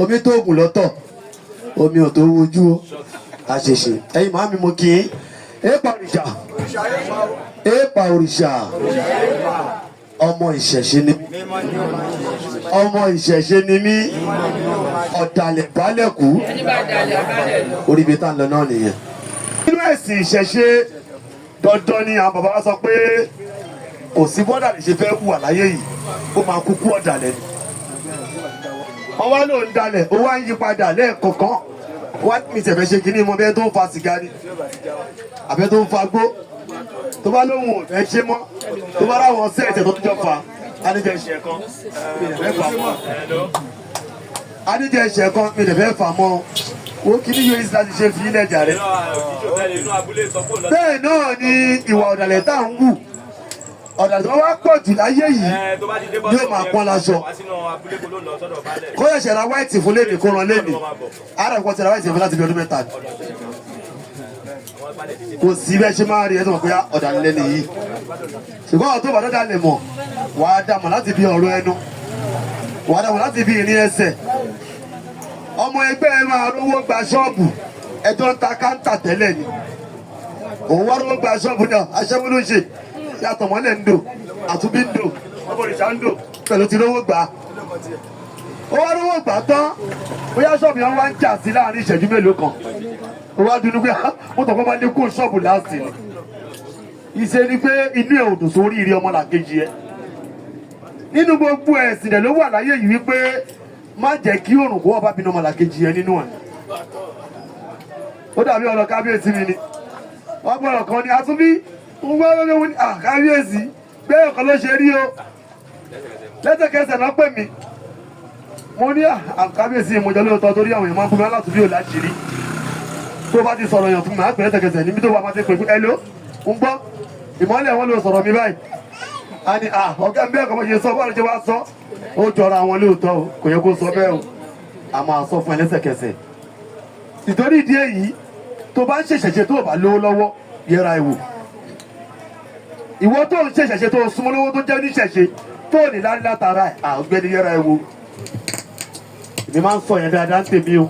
Omi tó oògùn lọ́tọ̀, omi ò tó wojú o. Àṣìṣe ẹ̀yìn màá mi, mo kì í èèpà òrìṣà, èèpà òrìṣà. Ọmọ ìṣẹ̀ṣe ni mí, ọmọ ìṣẹ̀ṣe ni mí. Ọ̀dàlẹ̀ balẹ̀ kú, orí ibi tá à ń lọ náà nìyẹn. Nínú ẹ̀sìn ìṣẹ̀ṣe, dandan ni àwọn bàbá wa sọ pé kò sí bọ́dà lè ṣe fẹ́ hùwà láyé yìí, kó máa kúkú ọ̀dàlẹ̀ ni. Wọ́n wá lóun dalẹ̀, ó wá ń yí padà lẹ́ẹ̀kọ̀ọ̀kan. Wá mi tẹ̀fẹ́ ṣe kínní mọ́ bẹ́ẹ̀ tó ń fa sìgá ni àbẹ́ tó ń fa gbó, tó bá lóun ò fẹ́ ṣe mọ́, tó bá ráwọn sẹ́ẹ̀tẹ̀ tó tún jọ fa adíjẹ ìṣẹ̀ kan, mi lè fẹ́ fà mọ́. Adíjẹ ìṣẹ̀ kan, mi lè fẹ́ fà mọ́. Wo kí ni yóò láti ṣe fi ilẹ̀ jà rẹ̀. Bẹ́ẹ̀ náà ni ìwà ọ̀dàlẹ̀ tá à ń wù. Ọ̀dàlẹ̀ tó wá pọ̀ jù láyé yìí yóò máa pọ́n láṣọ. Kó ṣẹ̀ṣẹ̀ ra white fún lẹ́nìí, kó ran lẹ́nìí ara ìkọ́ ti ra white fún láti bí ọdún 3 ni. Kò sí bẹ́ẹ̀ ṣe máa rí ẹ tó mọ̀ pé ọ̀dàlẹ̀ lẹ́nu yìí, ṣùgbọ́n àwọn tó bá dọ́dà lè mọ̀, wàá dà mọ̀ láti bí ọ̀rọ̀ ẹnu, wàá dà mọ̀ láti bí ìrìn ẹsẹ̀. Ọmọ ẹgbẹ́ ẹ máa rówó gba ṣọ́ọ̀bù, ẹjọ́ ń ta káńtà tẹ́lẹ̀ ni, òun wá rówó gba ṣọ́ọ̀bù náà. Aṣẹ́wó ló ń ṣe, yàtọ̀ mọ́lẹ̀ ń dò, àtúbí ń dò, ọmọ òrìṣà ń dò pẹ̀lú ti rówó gbà. Ó wá rówó gbà tán, bóyá ṣọ́ọ̀bù yẹn wá ń jà sí láàrin ìṣẹ́jú mélòó kan, ó wá dunú pé mo tọ̀ kọ́ máa lé kó ṣọ́ọ̀bù láàsì ni. Ìṣe ni pé inú ẹ̀ ò dùn sórí ìrí ọmọlàkejì ẹ. Nínú gbogbo ẹ̀sìn rẹ̀ ló wà láyé yìí wípé má jẹ́ kí òrùn kó wọ́n bá bínú ọmọlàkejì ẹ nínú ẹ̀. Ó dàbí ọ̀rọ̀ kábíyèsí mi ni. Wọ́n gbọ́dọ̀ kan ni àtúnbí ń gbọ́ lórí wọn ní kábíyèsí bẹ́ẹ̀ kan ló ṣe rí o. Lẹ́sẹ̀kẹsẹ̀ náà pè mí. Mo ní kábíyèsí ìmọ̀jọ lóòótọ́, torí àwọn èèyàn máa ń fún mi alátúbí ò láṣìírí. Tó bá ti sọ̀rọ̀ yàn fún mi, àpè lẹ́sẹ̀kẹsẹ̀ níbi tó wà máa ti pè pé hello, ń gbọ́ ìmọ̀lẹ̀ wọn ló sọ̀rọ̀ mi báyìí. A ní ọ̀gá mi bẹ́ẹ̀ kọ́ bó ṣe sọ, báwo ló ṣe wá sọ? Ó jọra wọn lóòótọ́ o, kò yẹ kó sọ bẹ́ẹ̀ o. A máa sọ fún ẹ lẹ́sẹ̀kẹsẹ̀. Ìtorí ìdí èyí, tó bá ń ṣèṣẹ̀ṣe tó bá lówó lọ́wọ́, yẹra ẹ wò. Ìwọ tó ń ṣèṣẹ̀ṣe tó súnmọ́ lówó tó jẹ́ oníṣẹ̀ṣe tó ní lárí látara ẹ̀, ọ̀gbẹ́ni yẹra ẹ wò. Èmi máa ń sọ yẹn dáadáa ń tèmi o.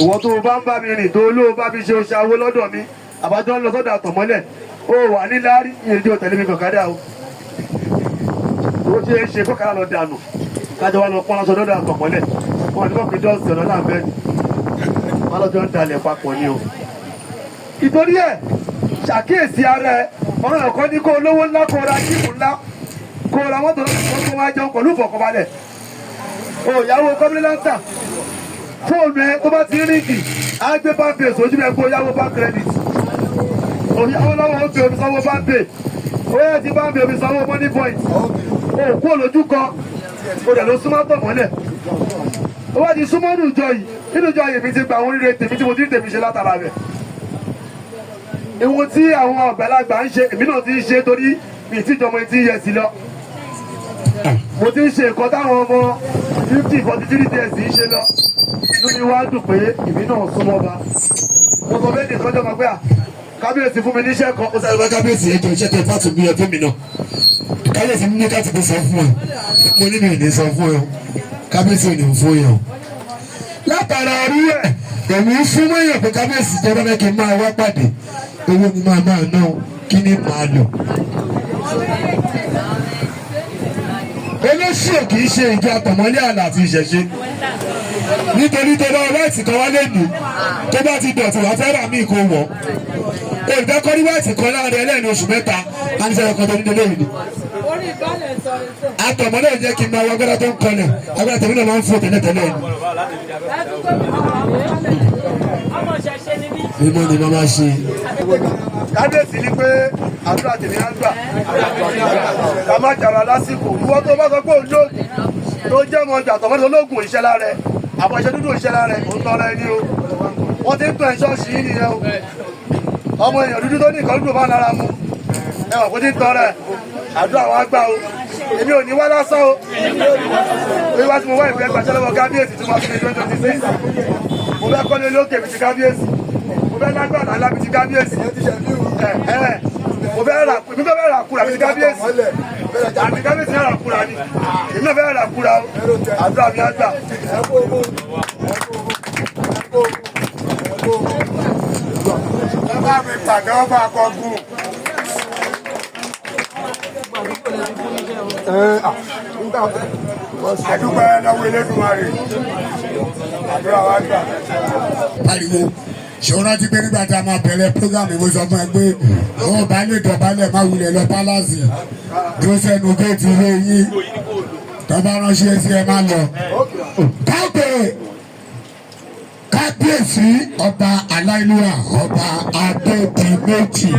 Ìwọ tó bá ń bá mi rìn, tó lóo bá mi ṣe oṣù awo lọ́dọ̀ mi, àbájọ ń lọ sọ́dọ̀ àtọ̀mọ́lẹ̀, ó wà ní lárí ìrìn tí o tẹ̀lé mi kọ̀kadà o. Ó ṣe é ṣe kọ́kadà lọ dànù, kájọ wa lọ pọ́n lọ́sọ lọ́dọ̀ àtọ̀mọ́lẹ̀. Wọn ní kọ́kì dọ́ọ̀sì ọ̀nà láǹbẹ́ ni. Wọ́n lọ́jọ́ ń dalẹ̀ papọ̀ ni o. Ìtorí ẹ̀, ṣàkíyèsí ara ẹ. Ọ̀rọ̀ ẹ̀kọ́ ní kó olówó ńlá, kó ra jíìpù ńlá, kó ra mọ́tò tó wá jẹun pẹ̀lú ìfọ̀kànbalẹ̀. Òyàwó kọ́mílẹ́ńtà fóònù ẹ tó bá ti ríngì, á gbé pàmpé sójú ẹ kó yáwó bank credit. Òyàwó lọ́wọ́ ó fi omi sanwó pàmpé, ó yẹ ti pàmpé omi sanwó money point. Òkú olójú kan, ó dẹ̀ ló súnmọ́ tọ̀ mọ́lẹ̀. Ó wá ti súnmọ́ nínú ìjọ yìí, nínú ìjọ yìí mi ti gba àwọn oríire tèmi tí mo ti rí tèmi ṣe látara rẹ̀. Ìwọ̀n tí àwọn àgbàlagbà ń ṣe, èmi náà ti ń ṣe torí mi ti jọmọ 18 years lọ. Mo ti ń ṣe nǹkan táwọn ọmọ 50, 43 years ń ṣe lọ. Inú mi wá dùn pé èmi náà súnmọ́ ba. Mo sọ bẹ́ẹ̀ nìkan jọmọ pé à kábíyèsí fún mi níṣẹ́ kan. Ó sáré bá kábíyèsí, ẹjọ́ iṣẹ́ tẹ fàtó bí ẹ fún mi náà. Kábíyèsí ní ká ti fi sọ fún ẹ. Mo ní mi ò ní sọ fún ẹ o. Kábíyèsí ò ní fún ẹ o. Látara rí ẹ̀, èmi ń súnmọ́ èèyàn pé kábíyèsí jẹ́ bá kí n máa wá pàdé. Owó ni máa máa ná o, kí ni máa lò. Olóṣèlú kì í ṣe ìjọ àtọ̀mọ́lé àlà àti ìṣẹ̀ṣe. Nítorí tó bá wáìtì kan wá lè nù, tó bá ti dọ̀tí wá fẹ́ rà míì kó wọ̀. Olùdákọ́ ní wáìtì kan láàrin ẹlẹ́ni oṣù 3, á ní sẹ́yìn kan tó ní délé ìlú. Àtọ̀mọ́lé jẹ́ kí n máa wọ agbára tó ń kọlẹ̀, agbára tèmi náà máa ń fò tẹ́lẹ̀tẹ́lẹ̀ ni. Mímọ́ ni màmá ṣe. Kábíyèsí ni pé àdúrà tèmi á gbà. Ká má jàrá lásìkò. Ìwọ tó bá sọ pé òun lóògùn tó jẹ́ ọmọ ọjà tọ̀mọ́tò olóògùn òṣìṣẹ́ lára ẹ̀. Àbọ̀ iṣẹ́ dúdú òṣìṣẹ́ lára ẹ̀, òun tọrọ ẹni o. Wọ́n ti ń tàn ṣọ́ọ̀ṣì yìí nìyẹn o. Ọmọ èèyàn dúdú tó ní nǹkan dúdú bá lára mu. Ẹ wà kó ti ń tọrọ ẹ̀. Àdúrà wa gbà o. Èmi ò ní wá lásán o. Wíwá tí mo wá ìfẹ́ gbàṣẹ́ lọ́wọ́ kábíyèsí tí mo fi ní 2026. Mo fẹ́ kọ́lé lókè mi ti kábíyèsí. Mo fẹ́ lágbàdá ńlá mi ti kábíyèsí. Mo fẹ́ rà, èmi fẹ́ rà kúrà mi ti kábíyèsí. Àti kábíyèsí náà rà kúrà ni. Èmi náà fẹ́ rà kúrà o. Àdúrà mi á gbà. Ẹ bá mi pàdé ọba akọgun. Àdúpẹ́ lọ́wọ́ Elédùmarè. Àdúrà wa gbà. Pariwo ṣé o rántí pé nígbà tá a máa bẹ̀rẹ̀ program mo sọ fún ẹ pé ó bá lè dọ̀bálẹ̀ má wulẹ̀ lọ pálásì tó sẹ́nu géètì ilé yín tó bá ránṣẹ́ sí ẹ má lọ. Káàpẹ̀ kábíyèsí ọba aláìlúwà ọba Adédìméjì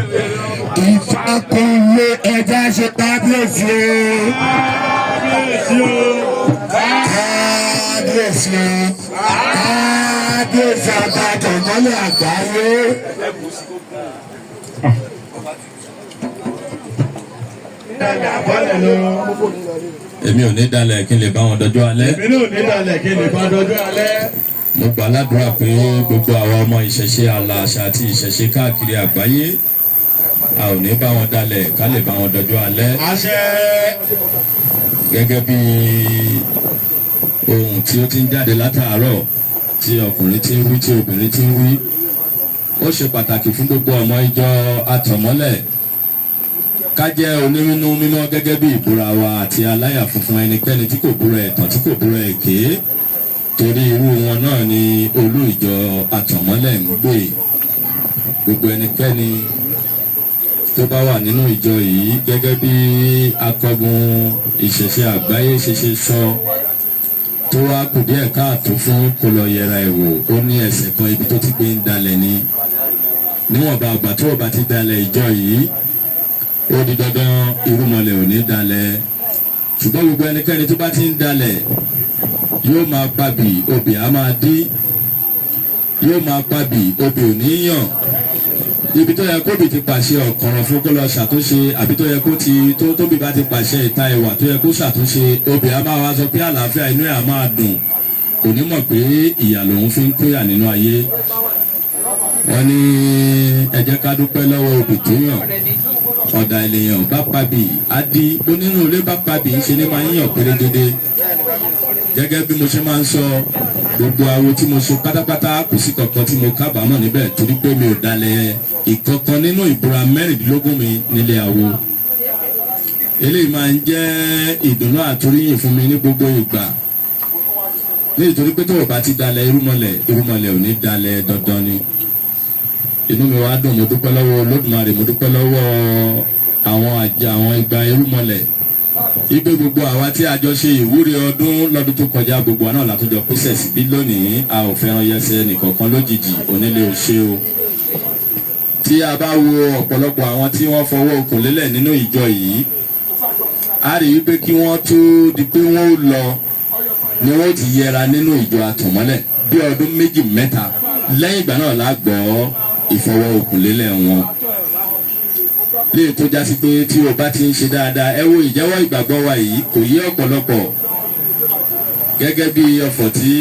Ìfàkúnlé, ẹja ṣe kábíyèsí o. Kábíyèsí o. Kábíyèsí ọba tọ̀mọ́lẹ̀ àgbáyé. Èmi ò ní dalẹ̀ kí n lè bá wọn dọjọ́ alẹ́. Èmi náà ò ní dalẹ̀ kí n lè bá dọjọ́ alẹ́. Mo gbà ládùúrà pé gbogbo àwọn ọmọ ìṣẹ̀ṣe àlà àṣà àti ìṣẹ̀ṣe káàkiri àgbáyé, a ò ní bá wọn dalẹ̀ ká lè bá wọn dọjọ́ alẹ́. Àṣẹ. Gẹ́gẹ́ bí ohun tí ó ti ń jáde látàárọ̀, tí ọkùnrin ti ń wí, tí obìnrin ti ń wí, ó ṣe pàtàkì fún gbogbo ọmọ ìjọ àtọ̀mọ́lẹ̀ ká jẹ́ onírúnú mímọ́ gẹ́gẹ́ bí ìbúra wa àti aláyà funfun, ẹnikẹ́ni tí kò búra ẹ̀tàn, tí kò búra èké, torí irú wọn náà ni olú ìjọ àtọ̀mọ́lẹ̀ ń gbé. Gbogbo ẹnikẹ́ni tó bá wà nínú ìjọ yìí, gẹ́gẹ́ bí akọgun ìṣẹ̀ṣe àgbáyé ṣe ṣe sọ, tó wá kù díẹ̀ káàtó fún kó lọ yẹra ẹ̀ wò, ó ní ẹsẹ̀ kan ibi tó ti gbé ń dalẹ̀ ni. Níwọ̀nba àgbà tó o bá ti dalẹ̀ ìjọ yìí, ó di dandan irúnmọlẹ̀ ò ní dalẹ̀. Ṣùgbọ́n gbogbo ẹnikẹ́ni tó bá ti ń dalẹ̀ yóò máa pabì, obì á máa dí, yóò máa pabì, obì ò ní yàn. Ibi tó yẹ kóbi ti pàṣẹ ọ̀kọ̀rọ̀ fún kó lọ ṣàtúnṣe, àbí tó yẹ kó ti tó tóbi bá ti pàṣẹ ìta ìwà tó yẹ kó ṣàtúnṣe, obì á máa wá sọ pé àlàáfíà, inú ẹ̀ á máa dùn, kò ní mọ̀ pé ìyà lòun fi ń kóyà nínú ayé. Wọ́n ní ẹ jẹ́ ká dúpẹ́ lọ́wọ́ obì tó yàn. Ọ̀dà ènìyàn bá pabì á dí, onínú ilé bá pabì ń ṣe ní máa ń yàn pérégedé. Gẹ́gẹ́ bí mo ṣe máa ń sọ, gbogbo awo tí mo ṣe pátápátá, kò sí kankan tí mo kábàámọ̀ níbẹ̀, torí pé mi ò dalẹ̀ ìkankan nínú ìbúra 16 mi nílé awo. Eléyìí máa ń jẹ́ ìdùnnú àtoríyìn fún mi ní gbogbo ìgbà, nítorí pé tó o bá ti dalẹ̀ irúmọlẹ̀, irúmọlẹ̀ ò ní dalẹ̀ dandan ni. Inú mi wá dùn, mo dúpẹ́ lọ́wọ́ Olódùmarè, mo dúpẹ́ lọ́wọ́ àwọn àjà àwọn igba irúmọlẹ̀ ipe gbogbo àwa tí a jọ ṣe ìwúre ọdún lọ́dún tó kọjá, gbogbo àná látúnjọ pèsè síbí lónìí. A ò fẹ́ràn yẹsẹ̀ nìkankan lójijì, onílé ò ṣe o. Tí a bá wo ọ̀pọ̀lọpọ̀ àwọn tí wọ́n fọwọ́ okùn lélẹ̀ nínú ìjọ yìí, a rí i pé kí wọ́n tó di pé wọ́n ó lọ ni wọ́n ti yẹra nínú ìjọ àtọ̀mọ́lẹ̀ bí ọdún 2, 3. Lẹ́yìn ìgbà náà la gbọ́ ìfọwọ́ okùn lélẹ̀ wọn. Léè tó já sí pé tí o bá ti ń ṣe dáadáa, ẹ wo ìjẹ́wọ́ ìgbàgbọ́ wa yìí kò yé ọ̀pọ̀lọpọ̀. Gẹ́gẹ́ bí ọ̀fọ̀ tí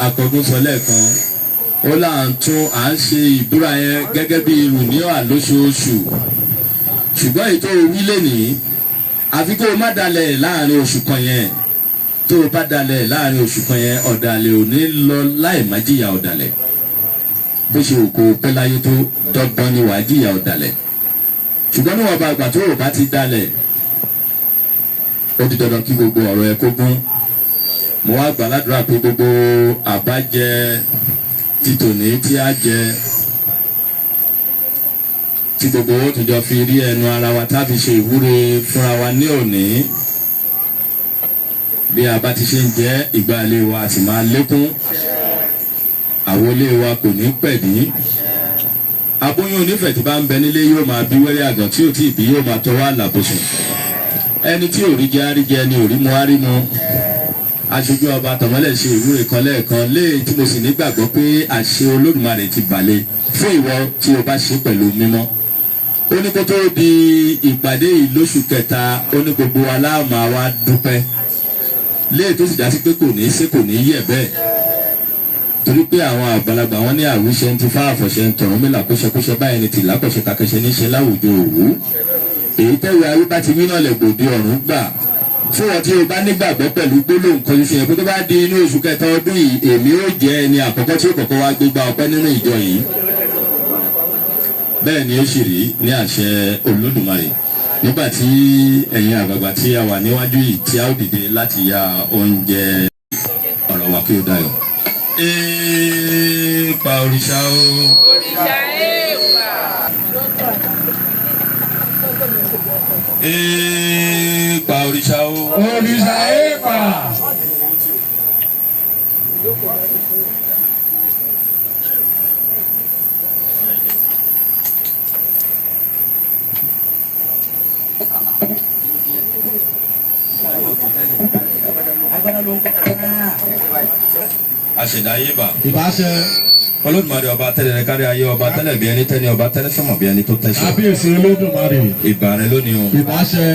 akọgun sọ lẹ́ẹ̀kan, ó là ń tún à ń ṣe ìbúra yẹn gẹ́gẹ́ bí rùníọ̀à lóṣooṣù. Ṣùgbọ́n èyí tó wí lénìí, àfi kó o má dalẹ̀ láàrin oṣù kan yẹn. Tó o bá dalẹ̀ láàrin oṣù kan yẹn, ọ̀dàlẹ̀ ò ní lọ láì má jìyà ọ̀dàlẹ̀. Bó ṣe òkò pẹ́ láyé tó, dandan ni wàá jìyà ọ̀dàlẹ̀. Ṣùgbọ́n níwọ̀n bá àgbà tó o bá ti dalẹ̀, ó di dandan kí gbogbo ọ̀rọ̀ ẹ kó gún. Mo wá gbà ládùúrà pé gbogbo àbájẹ ti tòní tí a jẹ, tí gbogbo owó tó jọ fi rí ẹnu ara wa tá a fi ṣe ìwúre fúnra wa ní òní, bí a bá ti ṣe ń jẹ, ìgbà ilé wa sì máa lékún, àwọn ilé wa kò ní pẹ̀dí. Aboyún onífẹ̀ẹ́ tí bá ń bẹ nílé yóò máa bí wẹ́rẹ́, àgàn tí ò tí ì bí yóò máa tọwọ́ àlàbòsùn. Ẹni tí ò rí jẹ á rí jẹ, ẹni ò rí mu á rí mu. Aṣojú ọba tọ̀mọ́lẹ̀ ṣe ìwúre kan lẹ́ẹ̀kan léè tí mo sì nígbàgbọ́ pé àṣẹ Olódùmarè ti balẹ̀ fún ìwọ tí o bá ṣe pẹ̀lú mímọ́. Ó ní kó tó di ìpàdé yìí lóṣù kẹta, ó ní gbogbo wa la máa wá dúpẹ́, léè tó sì já sí pé kò ní í ṣe, kò ní í yẹ̀ bẹ́ẹ̀, torí pé àwọn àgbàlagbà wọn ní àwíṣẹ ń ti fá, àfọ̀ṣẹ ń tọ̀run mílà, kóṣẹkóṣẹ báyìí ní tìlá kọ̀ṣẹ kàkẹṣẹ níṣẹ láwùjọ òwú. Èyí tẹ́wé ayé bá ti wí náà lẹ̀ gbòde ọ̀run gbà. Fún wọn tí o bá nígbàgbọ́ pẹ̀lú gbólóhùn kan ṣoṣo yẹn pé tó bá di inú oṣù kẹta ọdún yìí, èmi ó jẹ́ ẹni àkọ́kọ́ tí ó kọ́kọ́ wá gbégbá ọpẹ́ nínú ìjọ yìí, bẹ́ẹ̀ ni ó sì rí ní àṣẹ Olódùmarè. Nígbà tí ẹ̀yin àgbààgbà tí a wà níwájú yìí tí a ó dìde láti ya oúnjẹ, ọ̀rọ̀ wa kí ó dayọ̀. Èèpà òrìṣà o. Òrìṣà èèpà. Èèpà òrìṣà o. Òrìṣà èèpà. Aṣẹ̀dá ayé bà. Ìbáṣẹ. Olódùmarè ọba tẹ́lẹ̀ kárí ayé, ọba tẹ́lẹ̀ bí ẹni tẹ́ni, ọba tẹ́lẹ̀ sọ̀mọ̀ bí ẹni tó tẹ́sọ̀. Kábíyèsí Olódùmarè. Ìbà rẹ lónìí o. Ìbáṣẹ.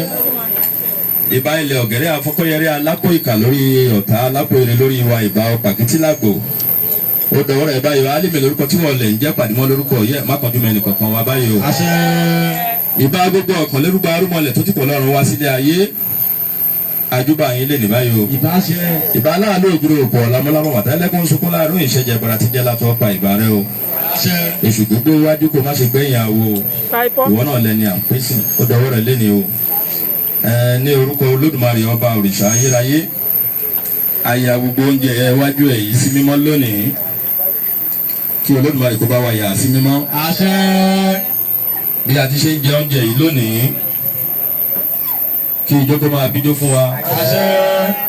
Ìbà ilẹ̀ ọ̀gẹ̀rẹ̀ afọ́kọ́yẹrẹ, alápò ìkà lórí ọ̀tá, alápò ire lórí wa, ìbà ọ̀pàkìtì lágbo. Ó dọ̀wọ́ rẹ̀ báyìí, Álímì lórúkọ tí wọ́n lẹ̀ ń jẹ́, pàdímọ́ lórúkọ yẹ mákàndú mẹ́rin kankan wa báyìí o. Àṣẹ. Ìbà gbogbo ọ̀kan lórúkọ arúmọlẹ̀ tó ti pọ̀ lọ́rùn wá sílé ayé, àjúbà yín lè ní báyìí o. Ìbáṣẹ. Ìbà aláàánú ògúrò òpó ọ̀làmúlámọ̀ wàtá ẹlẹ́kùn sunkún láàánú ìṣẹ̀jẹ̀ bọ̀rọ̀ àti jẹ́ látọ̀ pa ìbà rẹ o. Àṣẹ. Èṣù gbogbo wájú kó má ṣe gbẹ̀yìn àwo ìwọ náà lẹni à ń pèsè, ó dọwọ́ rẹ lẹ́ni o. Ẹ ní orúkọ Olódùmarè ọba òrìṣà ayérayé, àyà gbogbo oúnjẹ ẹ wájú ẹ yìí sí mímọ́ lónìí, kí Olódùmarè kó bá wa yà sí mímọ́. Àṣẹ. Bí a ti ṣe ń jẹ oúnjẹ yìí lónìí, kí ijó kó máa bíjó fún wa. Àṣẹ.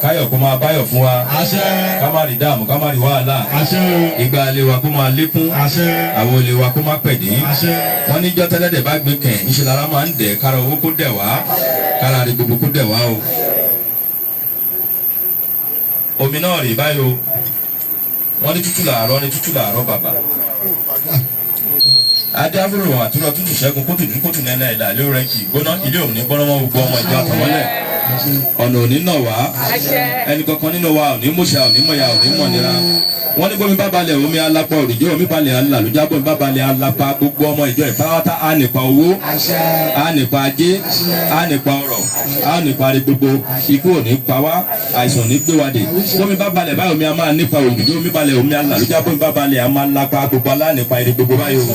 Káyọ̀ kó máa báyọ̀ fún wa. Àṣẹ. Ká má rí dààmú, ká má rí wàhálà. Àṣẹ. Ìgbà ilé wa kó máa lékún. Àṣẹ. Àwọn ilé wa kó má pẹ̀dín. Àṣẹ. Wọ́n ní jọ́ tẹ́lẹ̀dẹ̀ bá gbé kẹ̀ ńṣe lára máa ń dẹ̀, kára owó kó dẹ̀ wá, kára rí gbogbo kó dẹ̀ wá o. Omi náà rí báyìí o. Wọ́n ní tútù làárọ̀ ní tútù làárọ̀ bàbà. Adé afúrò àtúrọ̀ tútù ṣẹ́gun kótó dúdú kótó nẹ́nẹ́ ìlà ilé rẹ̀ kì í gbóná, ilé òní gbóná mọ́ gbogbo ọmọ ìjọ àtọ̀mọ́lẹ̀. Ọ̀nà òní náà wá. Ẹnì kankan nínú wa òní mọ̀ṣá, òní mọ̀yà, òní mọ̀nira. Wọ́n ní bómi bá balẹ̀ omi alápá òrìjọ́, omi balẹ̀ alàlùjá, bómi bá balẹ̀ alápá. Gbogbo ọmọ ìjọ ìfarawátá á nípa owó, á nípa ajé, á nípa ọrọ̀, á nípa rí gbogbo. Ikú ò ní pa wá, àìsàn ò ní gbé wa dè. Bómi bá balẹ̀ báyìí omi a máa nípa òrìjọ́, omi balẹ̀ omi alàlùjá, bómi bá balẹ̀ a máa lápá. Gbogbo alá nípa rí gbogbo báyìí o.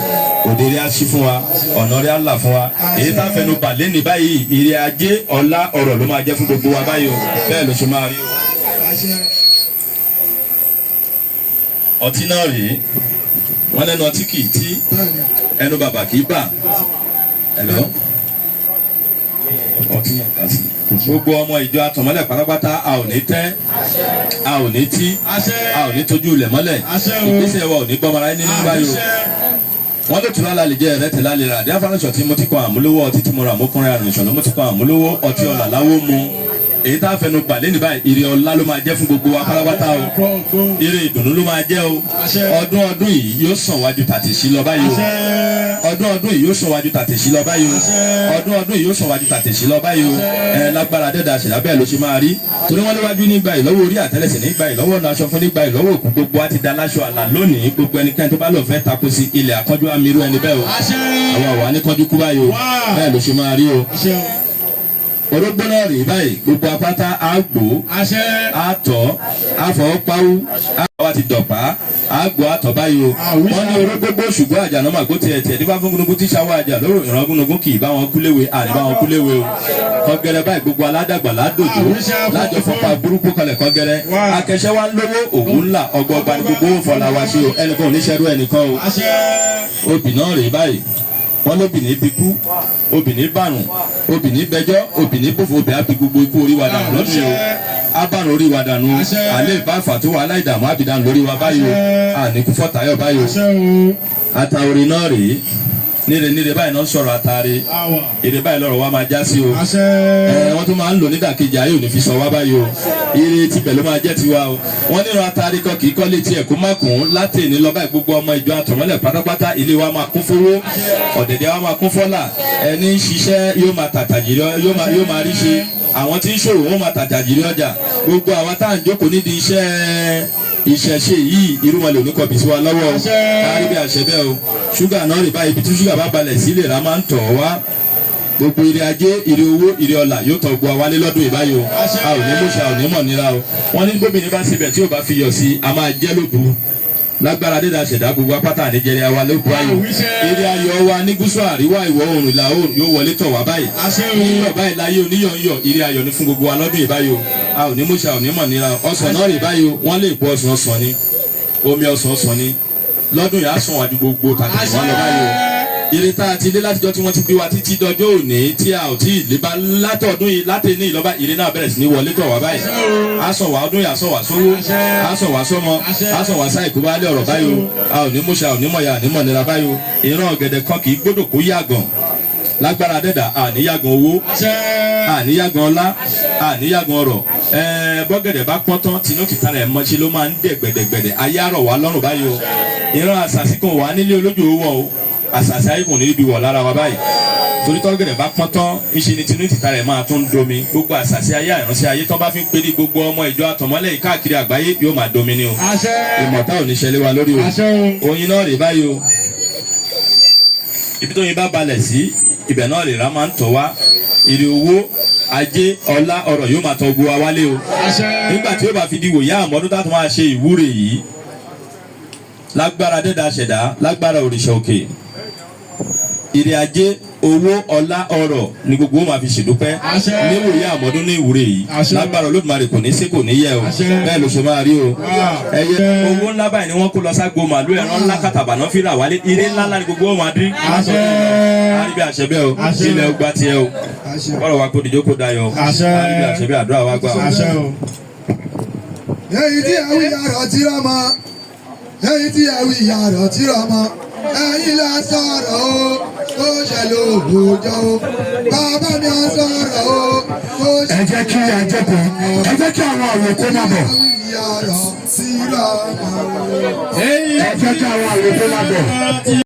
Òde rí á ṣí fún wa, ọ̀nà rí á là fún wa. Èyí tá a fẹnu bà lẹ́ni báyìí, ire ajé, ọlá, ọrọ̀ ló máa jẹ́ fún gbogbo wa báyìí o. Bẹ́ẹ̀ ló ṣe máa rí o. Ọtí náà rèé, wọ́n lẹ́nu ọtí kì í tí, ẹnu bàbà kì í bà. Ẹ̀lọ́ ọtí yẹn kà sí. Gbogbo ọmọ ìjọ àtọ̀mọ́lẹ̀ pátápátá, a ò ní tẹ́, a ò ní tí, a ò ní tójú ilẹ̀ mọ́lẹ̀. Ìgbésẹ̀ wa ò ní gbọ́mọra ẹni nínú báyìí o. Wọ́n ló tura lálẹ́ jẹ́ ẹ̀rẹ́ tẹ̀lé alẹ́ rà. Àdé afáránṣọ tí mo ti kọ àmúlówó ọtí tí mo rà mọ́kànrin àrùn ìṣọ̀nà mo ti kọ àmúlówó ọtí ọ̀là láwó mu. Èyí tá a fẹnu bà lẹ́nu báyìí, ire ọlá ló máa jẹ́ fún gbogbo wa pátápátá o. Ire ìdùnnú ló máa jẹ́ o. Ọdún ọdún yìí yóò sàn wájú tàtí sí lọ báyìí o. Ọdún ọdún yìí yóò sàn wájú tàtí sí lọ báyìí o. Ọdún ọdún yìí yóò sàn wájú tàtí sí lọ báyìí o. Ẹ lágbára dẹ́dà ṣẹ̀dá, bẹ́ẹ̀ ló ṣe máa rí, torí wọ́n léwájú nígbà ìlọ́wọ́ orí, àtẹ́lẹsẹ̀ nígbà ìlọ́wọ́ ọ̀nà, aṣọ fún nígbà ìlọ́wọ́ òkú. Gbogbo wa ti da láṣọ àlà lónìí. Gbogbo ẹnikẹ́ni tó bá lọ fẹ́ tako sí ilẹ̀ àkọ́jú àmírú ẹni bẹ́ẹ̀ o. Àwọn àwa ní kọ́jú kú báyìí o. Bẹ́ẹ̀ ló ṣe máa rí o. Orógbó náà rí báyìí, gbogbo apáta á gbó, á tọ́, á fọwọ́ páwú, á ti dọ̀pá, á gbó, á tọ́ báyìí o. Wọ́n ní orógbó gbó, ṣùgbọ́n àjà náà mà gbó tiẹ̀ tiẹ̀ dífá fún gúnugún tí sáwọ́ àjà lóró ìran gúnugún kì í bá wọn kúléwe, àní bá wọn kúléwe o. Kọ́gẹ́rẹ́ báyìí, gbogbo aládàgbà ládòjò lájọ fọpa burúkú kalẹ̀. Kọ́gẹ́rẹ́ akẹ́ṣẹ́ wa ń lówó òwú ńlá ọgbọọgba ní gbogbo fọlá wa ṣe o. Ẹnìkan ò ní ṣẹ́rú ẹnìkan o. Obì náà rèé báyìí, wọn lóbìnrin bí kú, obìnrin bàrùn, obìnrin bẹjọ, obìnrin bòfò, obì á bí gbogbo ikú orí wa dànù lọ́dún o. Abàrùn orí wa dànù, àlẹ́ ìbáfà tó wà aláìdààmú àbìdànù lórí wa báyìí o. Àníkú fọ́tayọ̀ báyìí o. Àtàwòrán náà rèé, níre níre báyìí náà sọ̀rọ̀ àtàrí èrè báyìí lọ́rọ̀ wa máa já sí o. Ẹ wọ́n tún máa ń lò nídàkejì, ayé ò ní fi sọ wá báyìí o. Ire tibẹ̀ ló máa jẹ́ tiwa o. Wọ́n nínú àtàrí kan kì í kọ́lé tiẹ̀ kó má kún. Láti èní lọ báyìí, gbogbo ọmọ ìjọ àtọ̀mọ́lẹ̀ pátápátá, ilé wa máa kún fowó, ọ̀dẹ̀dẹ̀ wa máa kún fọ́là. Ẹni ń ṣiṣẹ́ yóò máa tàtàjìrì, yóò máa rí ṣe. Àwọn tí ń ṣòwò wọn máa tàtàjìrì ọjà. Gbogbo àwa tá à ń jókòó nídìí iṣẹ́ ìṣẹ̀ṣe yìí, irú wọn lè ní kọ̀bì sí wa lọ́wọ́ o. Kárí bí àṣẹ bẹ́ẹ̀ o. Ṣúgà náà rè báyìí, ibi tí ṣúgà bá balẹ̀ sí lè ra máa ń tọ̀ wá. Gbogbo ire ajé, ire owó, ire ọlà yóò tọ̀ gbọ́ wálé lọ́dún ìbáyìí o. A ò ní mọ̀ṣẹ́, a ò ní mọ̀ nira o. Wọ́n ní gómìnà bá síbẹ̀ tí ò bá fi yọ̀ sí, a máa jẹ́ lóbu. Lágbára dídá ṣẹ̀dá, gbogbo apáta àníjẹrẹ wa ló bu ayò. Ire ayọ̀ wa ní gúúsù, àríwá, ìwọ̀ oòrùn, ìlà oòrùn yóò wọlé tọ̀ wá báyìí. Yíyọ̀ báyìí láyé oníyọ̀ ń yọ̀. Ire ayọ̀ ní fún gbogbo wa lọ́dún ìbáyìí o. A ò ní mọ̀ṣẹ́, a ò ní mọ̀ nira. Ọsàn náà rè báyìí o. Wọ́n lè po ọsàn, ọsàn ni omi ọsàn, ọsàn ni lọ́dún yìí á sàn wájú gbogbo tàbí wọn lọ báyìí o. Ire tá a ti lé látijọ́ tí wọ́n ti bí wa títí dọjọ́ òní tí a ò tí ì lé bá látọ̀dún yìí, láti ní ìlọ́ba, ire náà bẹ̀rẹ̀ sí ní wọlé tọ̀ wá báyìí. Á sàn wá ọdún yìí, á sàn wá sówó, á sàn wá sọ́mọ, á sàn wá sáìkú bá lé ọ̀rọ̀ báyìí o. A ò ní múṣà, ò ní mọ̀yà, ní mọ̀nira báyìí o. Ìran ọ̀gẹ̀dẹ̀ kan kì í gbọ́dọ̀ kó yàgàn. Lágbára dẹ́dà, àníyàgàn owó, àníyàgàn ọlá, àníyàgàn ọrọ̀. Bọ́gẹ̀dẹ̀ bá pọ́n tán, tinú tìta rẹ̀ mọ́ṣẹ́ ló máa ń dẹ̀ gbẹ̀dẹ̀gbẹ̀dẹ̀. Ayé àrọ̀ wá lọ́rùn báyìí o. Ìran àṣàṣì kan wà nílé olójú owó o. Àṣàṣì ayé kò ní ibi wọ̀ lára wa báyìí, torí tọ́gẹ̀dẹ̀ bá pọ́n tán, ńṣe ni tinú tìta rẹ̀ máa tún domi. Gbogbo àṣàṣì ayé, àìránṣẹ́ ayé tó bá fi ń pè ní gbogbo ọmọ ìjọ àtọ̀mọ́lẹ̀ yìí káàkiri àgbáyé, yóò máa domi ni o. Ìmọ̀ta ò ní ṣẹlẹ̀ wa lórí o. Oyin náà rè báyìí o. Ibi tó yin bá balẹ̀ sí, ibẹ̀ náà lè ra máa ń tọ̀ wá. Ire owó, ajé, ọlá, ọrọ̀ yóò máa tọ̀ gbogbo wa wálé o. Nígbà tí ó bá fi di wòye àmọ́dún tá a tún máa ṣe ìwúre yìí, lágbára dẹ́dà ṣẹ̀dá, lágbára òrìṣà òkè, ire ajé, owó, ọlá, ọrọ̀ ni gbogbo ó máa fi ṣèdúpẹ́ níwòye àmọ́dún ní ìwúre yìí. Lágbára Olódùmarè, kò ní sí, kò ní yẹ o. Bẹ́ẹ̀ ló ṣe máa rí o. Ẹyẹ owó ńlá báyìí ni wọ́n kó lọ ságbo màálù, ẹran ńlá kàtàbà náà fi rà wálé. Ire ńlá ńlá ni gbogbo ó máa dín. Àríbi àṣẹ bẹ́ẹ̀ o. Ilẹ̀ ó gbá tiẹ̀ o. Kọ́rọ̀ wa kó dijó kó dayọ̀ o. Àríbi àṣẹ bẹ́ẹ̀, àdúrà wa gbà o. Èyí tí ẹ wí yàrá tí ra mọ́, èyí tí ẹ wí yàrá tí ra mọ́, ẹ̀yin la sọ̀rọ̀ o, ó ṣẹlẹ̀ òòjọ́ o, bàbá mi á sọ̀rọ̀ o, ó Ẹ jẹ́ kí a jókòó, ẹ jẹ́ kí àwọn àwòkọ́ máa bọ̀. yàrá tí ra mọ́. Ẹ jẹ́ kí àwọn àwòkọ́ máa bọ̀.